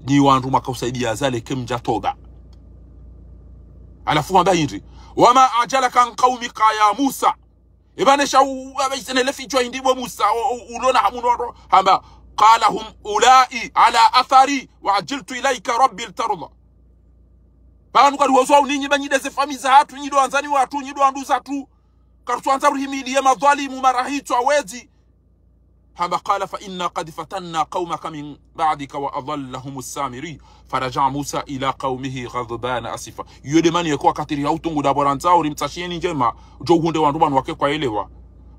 nyi wandru mwaka usaidia Azali eka mdja toba. Halafu hamba hindri: وما أعجلك عن قومك يا موسى. Eba nesha u-, aba isenele fidjwa hindri bo Musa, o-, o-, ulona hamu no ro-, hamba: قال هم أولئك على أثري وعجلت إليك رب لترضى. Pvanu kari wozwa uninyi ba nyi de ze famiyi zahatru, nyi do wandzani wahatru, nyi do wandru zahatru. Karutsuandza urihimiliye madhwalimu, marahitswa, wedzi. Hamba: قال فإنا قد فتنا قومك من بعدك وأضلهم السامري فرجع موسى إلى قومه غضبان أسفا. Iyo de mana yeka wakati riha utungu da bo randzao rimtsashiyeni ndjema, udjo uhundre wandru pvanu wake kwaelewa.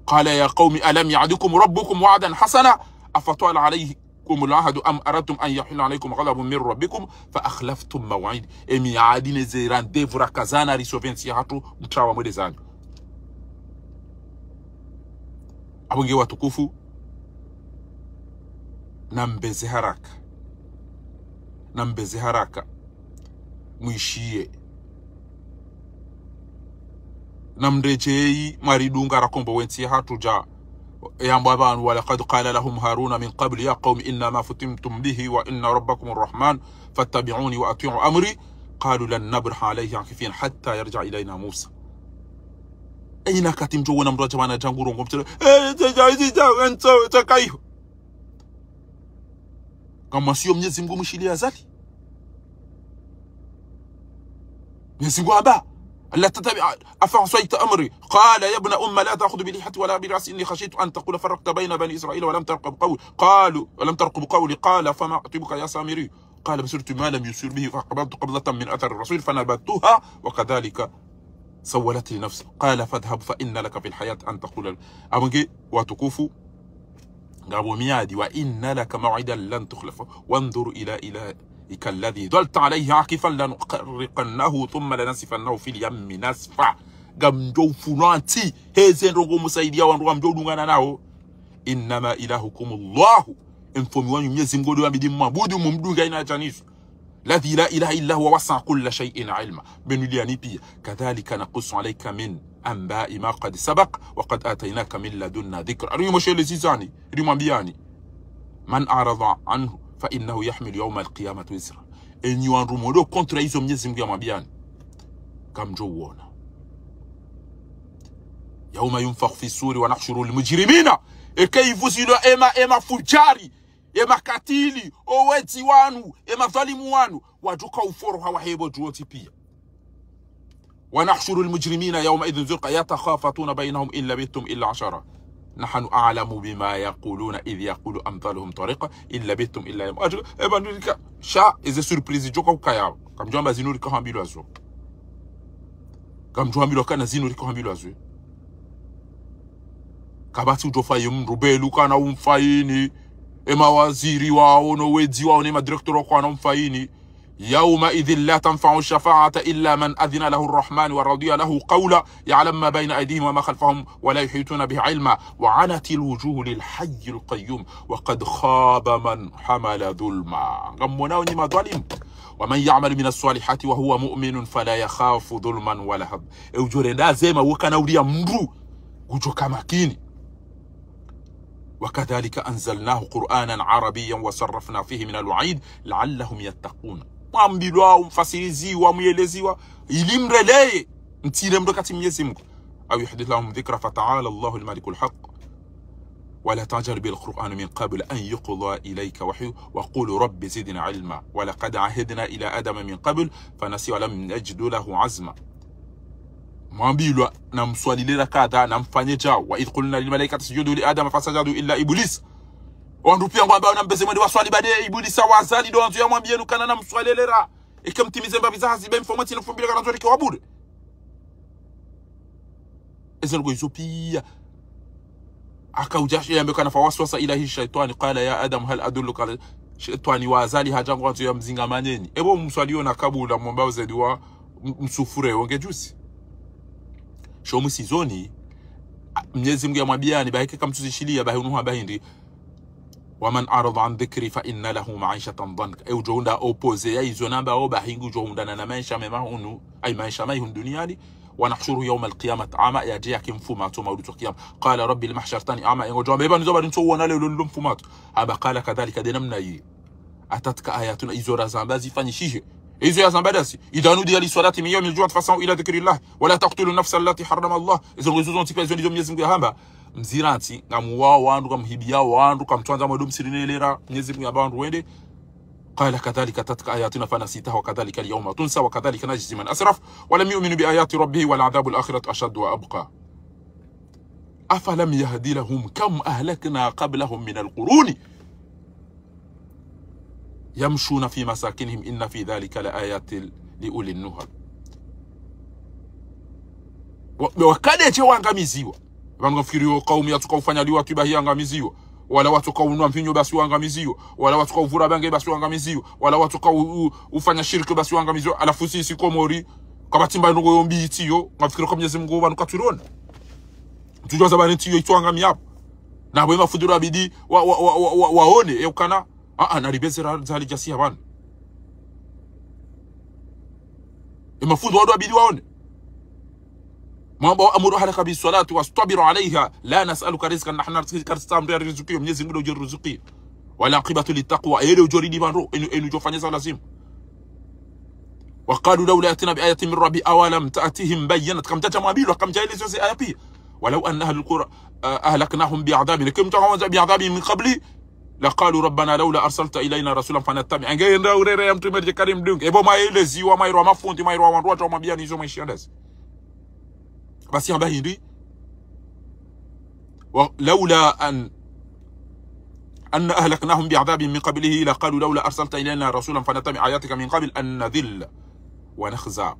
قال يا قوم ألم يعدكم ربكم وعدا حسنا أفطال عليكم العهد أم أردتم أن يحل عليكم غضب من ربكم فأخلفتم موعدي. Emi ahadi ne ze rendez-vous rakazana risoventsi yahatru mtrawa mwende zanyu. Apvo nge watukufu, nambe ze haraka. Nambe ze haraka. Mwishiye. Namredjeyi mwaridunga rakombowe ntsi yahatru dja. Yambwa pvanu: ولقد قال لهم هارون من قبل يا قوم إنما فتنتم به وإن ربكم الرحمن فاتبعوني وأطيعوا أمري قالوا لن نبرح عليه عاكفين حتى يرجع إلينا موسى. Eyi na wakati mdjo wona mndru adja pvanu adja ngurongoa mtsele, eh, tsa, tsa, tsa, tsa, tsa, tsa, kaiho. Kamwasiyo Mwenyezi Mungu mwishiliye Azali. Mwenyezi Mungu hamba: ألا تتبع أفعصيت أمري قال يا ابن أم لا تأخذ بلحيتي ولا برأسي إني خشيت أن تقول فرقت بين بني إسرائيل ولم ترقب قولي قالوا ولم ترقب قولي قال فما خطبك يا سامري قال بصرت ما لم يبصروا به فقبضت قبضة من أثر الرسول فنبذتها وكذلك سولت لي نفسي قال فاذهب فإن لك في الحياة أن تقول. Apvo nge watukufu, ngapvo miadi: وإن لك موعدا لن تخلفه وانظر إلى إلهك الذي ظلت عليه عاكفا لنحرقنه ثم لننسفنه في اليم نسفا. Ngamdjo ufunwa ntsi, heze ndrongo musaidia wandru ngamdjo udungana nao. إنما إلهكم الله. Emfaume wanyu Mwenyezi Mungu ndo yambidi mwabudu, mumdunge hayina djanizo. الذي لا إله إلا هو وسع كل شيء علما. Benu liyani piya. كذلك نقص عليك من أنباء ما قد سبق وقد آتيناك من لدنا ذكرا. Ari moshelezi zani, rimwambiyani. من أعرض عنه فإنه يحمل يوم القيامة وزرا. Enyi wandru mwodo contre izo Mwenyezi Mungu yamwambiyani, kamdjo uona. يوم ينفخ في الصور ونحشر المجرمين. Eka ivuzilwa ema, ema fujari, ema katili, owedzi wanu, ema dhwalimu wanu, wadjoka uforo hawa hebo djuo tsi piya. ونحشر المجرمين يومئذ زرقا يتخافتون بينهم إن لبثتم إلا عشرا نحن أعلم بما يقولون إذ يقول أمثالهم طريقا إن لبثتم إلا يوما. Eba ndulika, sha, eze surprise djoka ukaya. Kamdjo amba zinu rika hambilwa zo. Kamdjo hambilwa kana zinu rika hambilwa zo. Kapvatsi udjo fayi mndru belu kana umfayini. Ema waziri wao, no wedzi wao, ne ma directeur wao kana umfayini. يومئذ لا تنفع الشفاعة إلا من أذن له الرحمن ورضي له قولا يعلم ما بين أيديهم وما خلفهم ولا يحيطون به علما وعنت الوجوه للحي القيوم وقد خاب من حمل ظلما. Ngamwonao nyi madhwalimu. ومن يعمل من الصالحات وهو مؤمن فلا يخاف ظلما ولا هضما. E udjo renda zema wokana uliya mndru, ngudjo ka makini. وكذلك أنزلناه قرآنا عربيا وصرفنا فيه من الوعيد لعلهم يتقون. Mwambilwa, mfasiriziwa, mweleziwa, ili mreleye, mtsile mndru katsi Mwenyezi Mungu. أو يحدث لهم ذكرا فتعالى الله الملك الحق ولا تعجل بالقرآن من قبل أن يقضى إليك وحيه وقل رب زدني علما ولقد عهدنا إلى آدم من قبل فنسي ولم نجد له عزما. Mwambilwa, namswalile ra kadha, namfanye djao. وإذ قلنا للملائكة اسجدوا لآدم فسجدوا إلا إبليس. Wandru piya ngwambao nambeze mwende waswali bade Iblisa wazali ndo wandzo yamwambiyenu kana namswalile ra. Eka mtimize mbapvi za hazi be mfaume tsi nafumbi le kana ndzo rike wabude. Eze ndrongo izo piya. Aka udja she yambe kana فوسوس إليه الشيطان قال يا آدم هل أدلك على. Shetwani wazali hadja ngwandzo yamzingamanyeni. Ebo mswaliyo na kabula mwamba uzedi wa m-, msufure wonge juzi. Sho musizoni, a, Mwenyezi Mungu yamwambiyani, bahi ke kamtsuzishiliya, bahi unu hamba hindri. ومن أعرض عن ذكري فإن له معيشة ضنكا. E udjo unda opposé ya izo namba o bahi ngu djo undana na maesha mema hunu, ay maesha mayi hunu duniani. ونحشره يوم القيامة أعمى, yadje yake mfumatso maudu tso kiyama. قال رب لم حشرتني أعمى, e ngodjo amba eba nizo bari ntso uona leo lolo mfumatso. Amba قال كذلك, de namna yi. أتتك آياتنا, izo razamba zifanyishihe. Izo yazamba dasi. إذا نودي للصلاة من يوم الجمعة فاسعوا إلى ذكر الله ولا تقتلوا النفس التي حرم الله. Izo ngizo zontsi pia izo ndizo Mwenyezi Mungu yahamba. Mzirantsi, ngamuwao wandru, ngamhibiao wandru, ngamtswandza mwendo msirinelera, Mwenyezi Mungu yamba wandru wende. قال كذلك أتتك آياتنا فنسيتها وكذلك اليوم تنسى وكذلك نجزي من أسرف ولم يؤمن بآيات ربه ولعذاب الآخرة أشد وأبقى. أفلم يهد لهم كم أهلكنا قبلهم من القرون يمشون في مساكنهم إن في ذلك لآيات لأولي النهى. Wa-, wakadetsi wangamiziwa. Pvanu ngamfikiriyo kaumu yatsuka ufanya liwatwi bahi yangamiziwa. Wala watsuka unwa mvinyo basi wangamiziwa. Wala watsuka uvura bange basi wangamiziwa. Wala watsuka u-, u-, ufanya shirki basi wangamiziwa. Halafu sisi Komori, kapvatsi mba ndrongo yo mbi itsiyo, ngamfikiriyo ka Mwenyezi Mungu pvanu katsuriona. Tsudjuwa zaba ntsiyo itso angamia yapvo. Na pvo e mafundi ndo yabidi wa, wa, wa, wa, wa, waone, e ukana. Aa, na ribeze ra, zali djasi ya pvanu. E mafundi wandru yabidi waone. Mwamba وأمر أهلك بالصلاة واصطبر عليها لا نسألك رزقا نحن نرزقك, karisa mdru ya rizukiyo, Mwenyezi Mungu ndo udjo rizukiyo. والعاقبة للتقوى, ele udjo ridi pvandru, enu, enu djo fanya za lazimu. وقالوا لولا يأتينا بآية من ربه أولم تأتهم بينة. Kamdjadja mwambilwa, kamdjaelezewa ze aya pia. ولو أن أهل القرى, آه، أهلكناهم بعذاب, neke mdru akawandza بعذاب من قبل, لقالوا ربنا لولا أرسلت إلينا رسولا فنتبع. Ange enda urere ya mtrume ridje kari mdunge. Ebo maeleziwa, mairwa mafundi, mairwa wandru, watru wamwambia nizo maisha ndazi. Basi hamba hindri. ولولا أن، أن أهلكناهم بعذاب من قبله لقالوا لولا أرسلت إلينا رسولا فنتبع آياتك من قبل أن نذل ونخزى.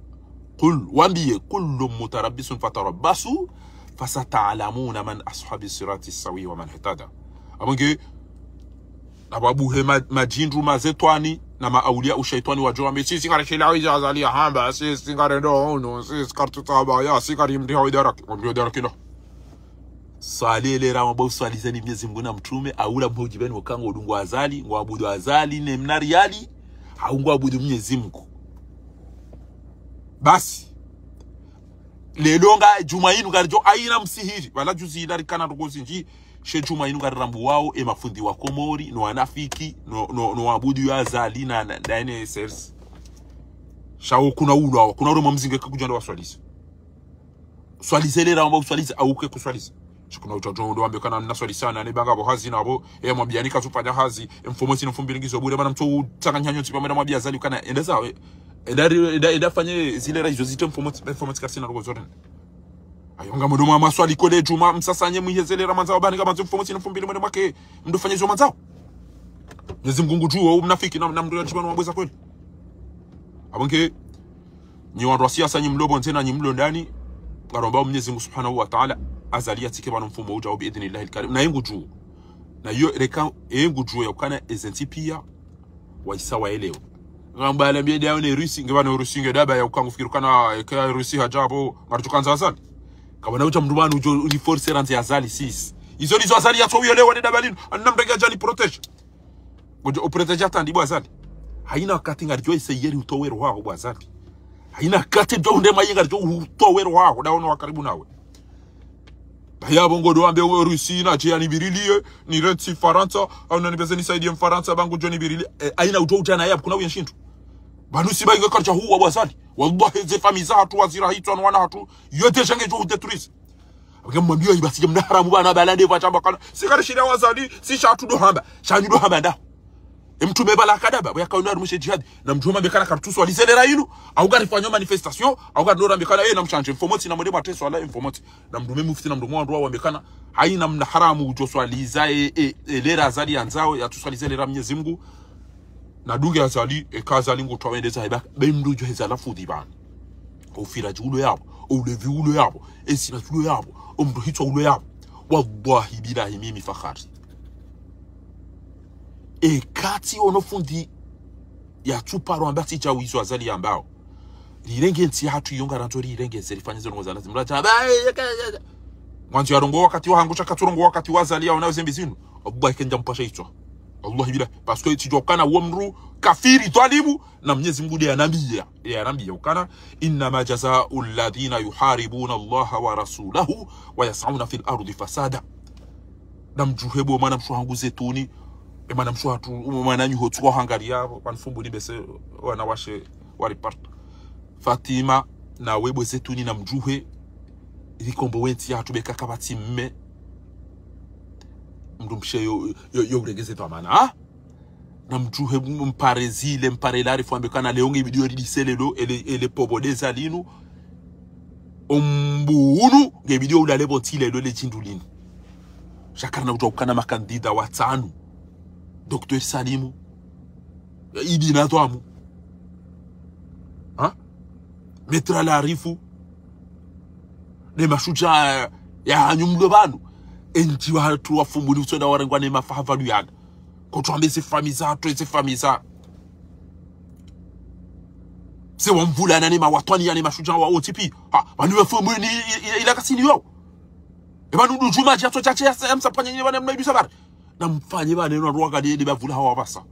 قل, wambiye, كل متربص فتربصوا فستعلمون من أصحاب الصراط السوي ومن اهتدى. Apvo nge, apvo abuhe ma-, madjindru mazetwani, na maaulia ushaitwani wadjo wambe, sisi ngarishilao izo Azali yahamba, sisi ngarendo hunu, sisi karitsutsaha baya, sisi ngarimdriha we daraki, wamdriha we daraki no. Swali ele ra wamba uswalizeni Mwenyezi Mungu na mtrume, aula mhodji pvenu uka ngodungo Azali, ngwabudu Azali, ne mna riali, hau ngwabudu Mwenyezi Mungu. Basi. Leo nga djumwa inu ngaridjo, haina msihiri. Wala juzi ila rikana ndrongo zindji, she djumwa inu ngarirambuwao, e mafundi wa Komori, no wanafiki, no, no, no wabudu ya Azali na, na, na N S R C. Sha wo kuna ulwa, kuna ule mwamzinge kakudjanda waswalize. Swalize ele ra wamba uswalize, au ke kuswalize. Sha kuna utsaho ndo wambe kana mna swalisana, ne banga pvo hazi na pvo, e mwambia ni katsufanya hazi, e mfumo tsi ne mfumbili ngizo bure, mana mtso utsanganya nyontsi pvamwedja mwambia Azali kana, enda zawe. Enda, enda, enda fanye zile ra izo zite mfumo tsi, mfumo tsi karisina ndrongo zore. Ayo ngamdjo mwa maswali kole djumwa, msasanye mwihe zele ra mwandzao, bani ngamwandzo mfumo tsi ne mfumbili mwende mwake, mdru fanye izo mwandzao. Mwenyezi Mungu ngudjuo, o mnafiki na, na mdru ya djiba no wabweza kweli. Apvo nge, nyi wandru wa siasa nyi mlo pvondze na nyi mlo ndani, ngaromba Mwenyezi Mungu Subhanahu wa Ta'ala, Azali yatsike pvanu mfumo udjao bi idhnillahi al-karim. Na ye ngudjuo. Na yo reka, ye ngudjuo ya ukana ezentsi pia, waisa waelewa. Ngamba alambiye dayo ne Russie, nge pvanu Russie nge daba ya uka ngufikiri kana, eka Russie hadja pvo, ngaridjo kandza Azali. Kapvana udja mdru pvanu udjo uniforce randzi Azali sisi. Izo ndizo Azali yatso uyelewa ne daba linu, anina mdru nge adja ni protège. Ngodjo uprotège hata ndi bo Azali. Haina wakati ngaridjo essayer utowe roho yaho bo Azali. Haina wakati djo unde maye ngaridjo utowe roho yaho, dawo no wa karibu nawe. Pvaya pvo ngodo wambe we Russie nadje yanibirilie, nirentsi Farantsa, au nanipveze nisaidie Mfarantsa, pvangu djo nibirilie. E, haina udjo udja naye, kuna uye nshindru. Pvanu si pvainge karidja huwa bo Azali. Wallahi, ze famille zahatru, wazira hitswa, no wana hatru, yo déjà ngedjo udétruise. Apvo nge mwambiyo ibasi nge mna haramu pvanu, apvo alande pvwa shamba kana, si karishilao Azali, si sha hatru ndo hamba, sha nyi ndo hamba ndaho. E mtrume pvala kadaba, pvo yakaona harumwa she djihadi. Na mdru mwambe kana karitsuswalize lera inu, au karifanyo manifestation, au karino rambe kana, e, na mshandje mfumo tsi na mwende mwateswa la mfumo tsi. Na mdru me mufti na mdru mwandru wambe kana, haina mna haramu udjo swaliza, e, e, e, lera Azali yandzao, yatsuswalize lera Mwenyezi Mungu. Na dunge Azali, eka Azali ngutwa wendeza heba, be mdru udjo heza lafudhi pvanu. O ufiraji ulo yapvo, o ulevi ulo yapvo, e zina ulo yapvo, o mdru hitswa ulo yapvo. Wallahi billahi mimi Fakhari. E kati ono fundi yatsuparo amba tsi djawu izo Azali yambao. Rirenge ntsi yahatru iyo ngarandzo rirenge ze rifanye ze ndrongo za lazimu. Mdru adja, ba, e, e, e, e. Mwandzo yarongowe wakati wahangu sha katsurongowa wakati wa Azali yaona zembi zinu. Wallahi ke ndja mpasha hitswa. Wallahi billah, parce que tsidjo ukana wo mdru kafiri dhwalimu, na Mnyezi Mungu nde yanambiya, nde yanambiya ukana: إنما جزاء الذين يحاربون الله ورسوله ويسعون في الأرض فسادا. Namdjuhe bo mwanamshe hangu Zetuni, e mwanamshe hatru, mwananyaho tsuwa hangari yapvo, kwani Fumbuni bese wanawashe waripart. Fatima, nawe bo Zetuni namdjuhe, ilikombo wentsi yahatru beka kapvatsi mme, mdrumshe yo, yo, yo uregeze dhwamana, ha? Namdjuhe m-, mpare zile, mpare larifu ambe kana leo nge video ridise lelo, ele, ele pobo deza linu. Ombu unu, nge video ulale pvo ntsi lelo le tsindu linu. Sha karina udjuwa ukana makandida watsanu. Docteur Salimu. Idi Nadhwamu. Ha? Maître Larifu. Ne mashudja ya, yahanyu mlo pvanu. Entsi wahatru wa Fumbuni utsonda warengwa ne mafaha pvanu yana. Kotsu ambe ze famiyi za, twe ze famiyi za. Ze wamvulana ne mawatwani ya ne mashudja wa O T P. Ha, pvanu wa Fumbuni i, i, ila kasini yo. E pvanu ndudjuma djatso djache ya, ya msapanya nyine pvanu mna idu sabari. Namfanye pvanu eno ruwaga de, de bavula hawa pvasa.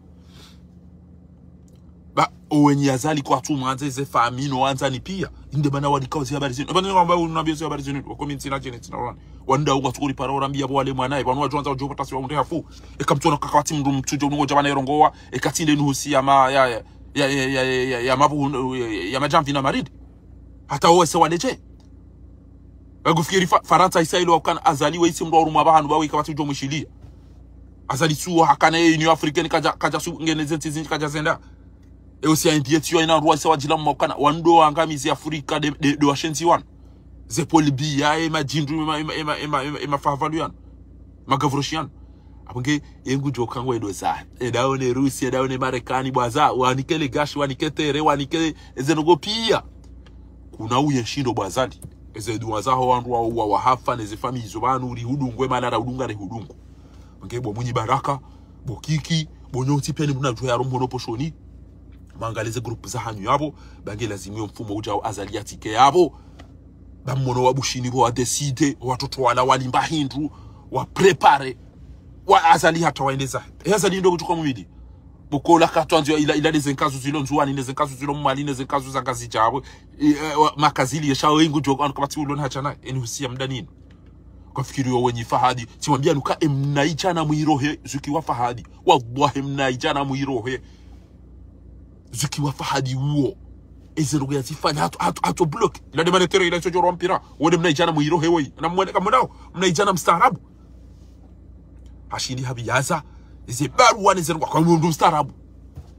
Ba, owenyi Azali kwatsu mwandze ze famiyi no wandzani piya. Inde mana walikao ze habari zinu. E pvanu ngamba unambiye ze habari zinu. Wako mi ntsina djeni, ntsina wani. Wanda uwa tsukuri para orambiya bo wale mwana. E pvanu wadjo wandza wadjo pvatasi wa mdru hafu. Eka mtsona kakawati mdru mtsudjo nungo djabana irongowa. Eka tsi nde nuhusi ya ma, ya, ya, ya mabu, ya, ya madjamvi na maridi. Hata owese waledje. Wagufikiri Fa-, Farantsa isa ilo ukana Azali we isi mdru wa urumwa pvahanu pvawe ikapvatsi udjo mwishiliya. Azali tsuwo hakana ye Union Africaine kadja, kadja su ngene ze ntsi zindji kadja zenda. E usi ya India tsiyo ina ruwa isa wadjila mwa ukana wandru wangamizi Afrika de, de, de washenzi wanu. Ze Paul Biya, e madjindru, e ma, e ma, e ma, e ma, e ma, e ma faha pvanu yanu. Magavroshi yanu. Apvo nge, ye ngudjo kangwa edo za. Edawo ne Rusi, edawo ne Marekani, bwaza. Wanike le gashi, wanike tere, wanike eze ndrongo piya. Kuna uye nshindo bwazali. Eze duwa zaho wandru wa, wa, wahafa, ne ze famiyi zo pvanu, uri hudungwe, malara udunga ne hudungu. Nge bo Mwinyi Baraka, bo Kiki, bo nyontsi peni muna djuwa ya rombo no poshoni. Mangalize groupe zahanyu yapvo, ba nge lazimu yo mfumo udjao Azali yatsike yapvo. Ba mwono wa Bushini pvo wa décider, watoto wala walimba hindru, wa préparer, wa Azali hata waendeza. E Azali ndo kutsuka mumidi. Bukola katwanzio ila, ila ne ze nkazu zilo Ndzuwani, ne ze nkazu zilo Mwali, ne ze nkazu za Ngazidja pvo. E, e, wa, makazili yesha wengu djo, anu kapvatsi ulo na hachana, eni husiya mda ninu. Kwafikiri yo wenyi Fahadi. Tsimwambiya nuka emna idjana mwirohe, zuki wa Fahadi. Wallahi emna idjana mwirohe. Zuki wa Fahadi uwo. Eze ndrongo yazifanya hatu, hatu, hatu block. Ila de manetere ila iso djoro mpira. Wone mna idjana mwirohe woyi. Na mwone kamonao. Mna idjana mstaarabu. Hashindi habiyaza. Eze baruwa ne ze ndrongo kwa mdru mstaarabu.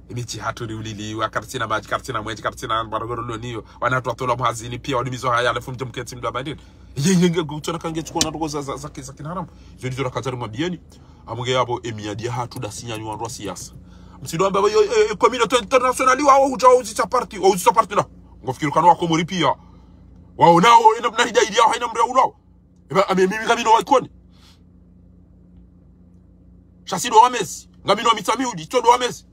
Emi tsi hatru ri ulili, wa karitsina madji, karitsina mwendje, karitsina barogoro loniyo. Wana hatru watola muhazini, piya wadumizo haya, halafu mdje mketsi mdru wa badini. Ye, ye, nge, kutsona kange tsuko na ndrongo za, za, za, za kinaramu. Zo ndizo rakadza rimwambiyeni. Amuge yapvo emiyadi ya hatru da sinyanyu wandru wa siyasa. Msido amba yo, e, e, communauté internationale wa, wa, hudja wa uzisa parti, wa uzisa parti na. Ngofikiri kana wa Komori piya. Waonao, ina mna hidja ili yao, haina mdru ya ulao. Eba, ame mimi ngamino wa Ikoni. Sha si ndo wa Mezi. Ngamino wa Mitsamiudi, tso ndo wa Mezi.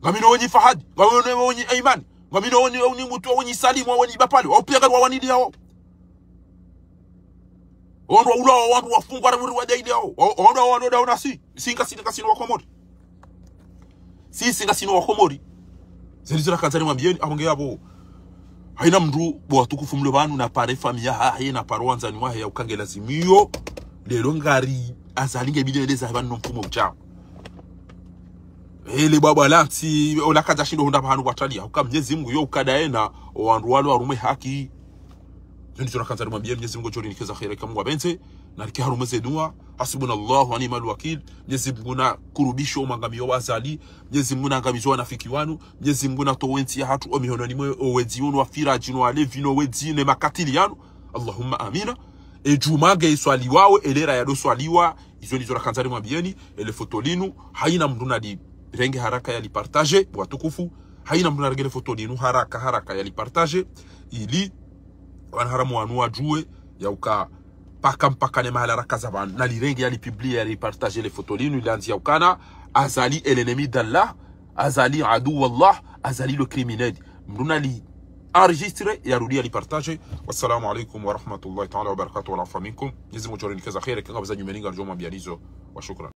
Ngamino wenyi Fahadi, ngamino wenyi Aimani, ngamino wenyi, wenyi Mutu, wenyi Salimu, wenyi Bapali, wao piya ngari wa wanidi yao. Wandru wa ulao, wandru wafungwa na mwiri wa daidi yao. Wa-, wandru wa, wandru wa nasi. Singa, singa, singa wa Komori. Si, singa sinu wa Komori. Zeri zira kadzari mwambiyeni, aho nge yapvo. Haina mndru, bo watukufu mlo pvanu, na pare famiyi yahahe, na pare wandzani wahe ya uka nge lazimu iyo. Lelo ngari Azali nge bidi eleza pvanu no mfumo udjao. Ele bwabwa lantsi, ola kadja shindo hundra pvahanu bwataliya. Uka Mnyezi Mungu yo ukada yena, o wandru walo warumwe haki. Zo ndizo nakandza rimwambiye Mnyezi Mungu, djo rinikeza kheri ka Mungu apvendze, na rike harumwa ze dua. Hasbunallahu wa ni'mal wakil. Mnyezi Mungu na kurubishe o mwangamiyo wa Azali. Mnyezi Mungu na angamize wanafiki wanu. Mnyezi Mungu na towe ntsi yahatru o mihononi mwe o wedzi wunu wa firadji no walevi no wedzi ne makatili yanu. Allahumma amina. E djumwa nge iswaliwao, e lera yado swaliwa. Izo ndizo nakandza rimwambiyeni, ele foto linu, haina mndru nalirenge haraka yalipartage, watukufu, haina mndru narenge ele foto linu haraka, haraka yalipartage, ili wanaharamu wanu wadjuwe, ya uka paka mpaka ne mahala rakaza pvanu, nalirenge yalipublie yalipartage ele foto linu, ili andzi ya ukana, Azali est l'ennemi d'Allah, Azali aduwallah, Azali le criminel. Mndru nali enregistré, yarudi yalipartage. Wassalamu alaikum wa rahmatullahi ta'ala wa barakatuh, wal afwa minkum. Mnyezi Mungu djo rinikeza kheri, ka ngapvo za nyumeni ngaridjo mwambiyani zo. Wa shukran.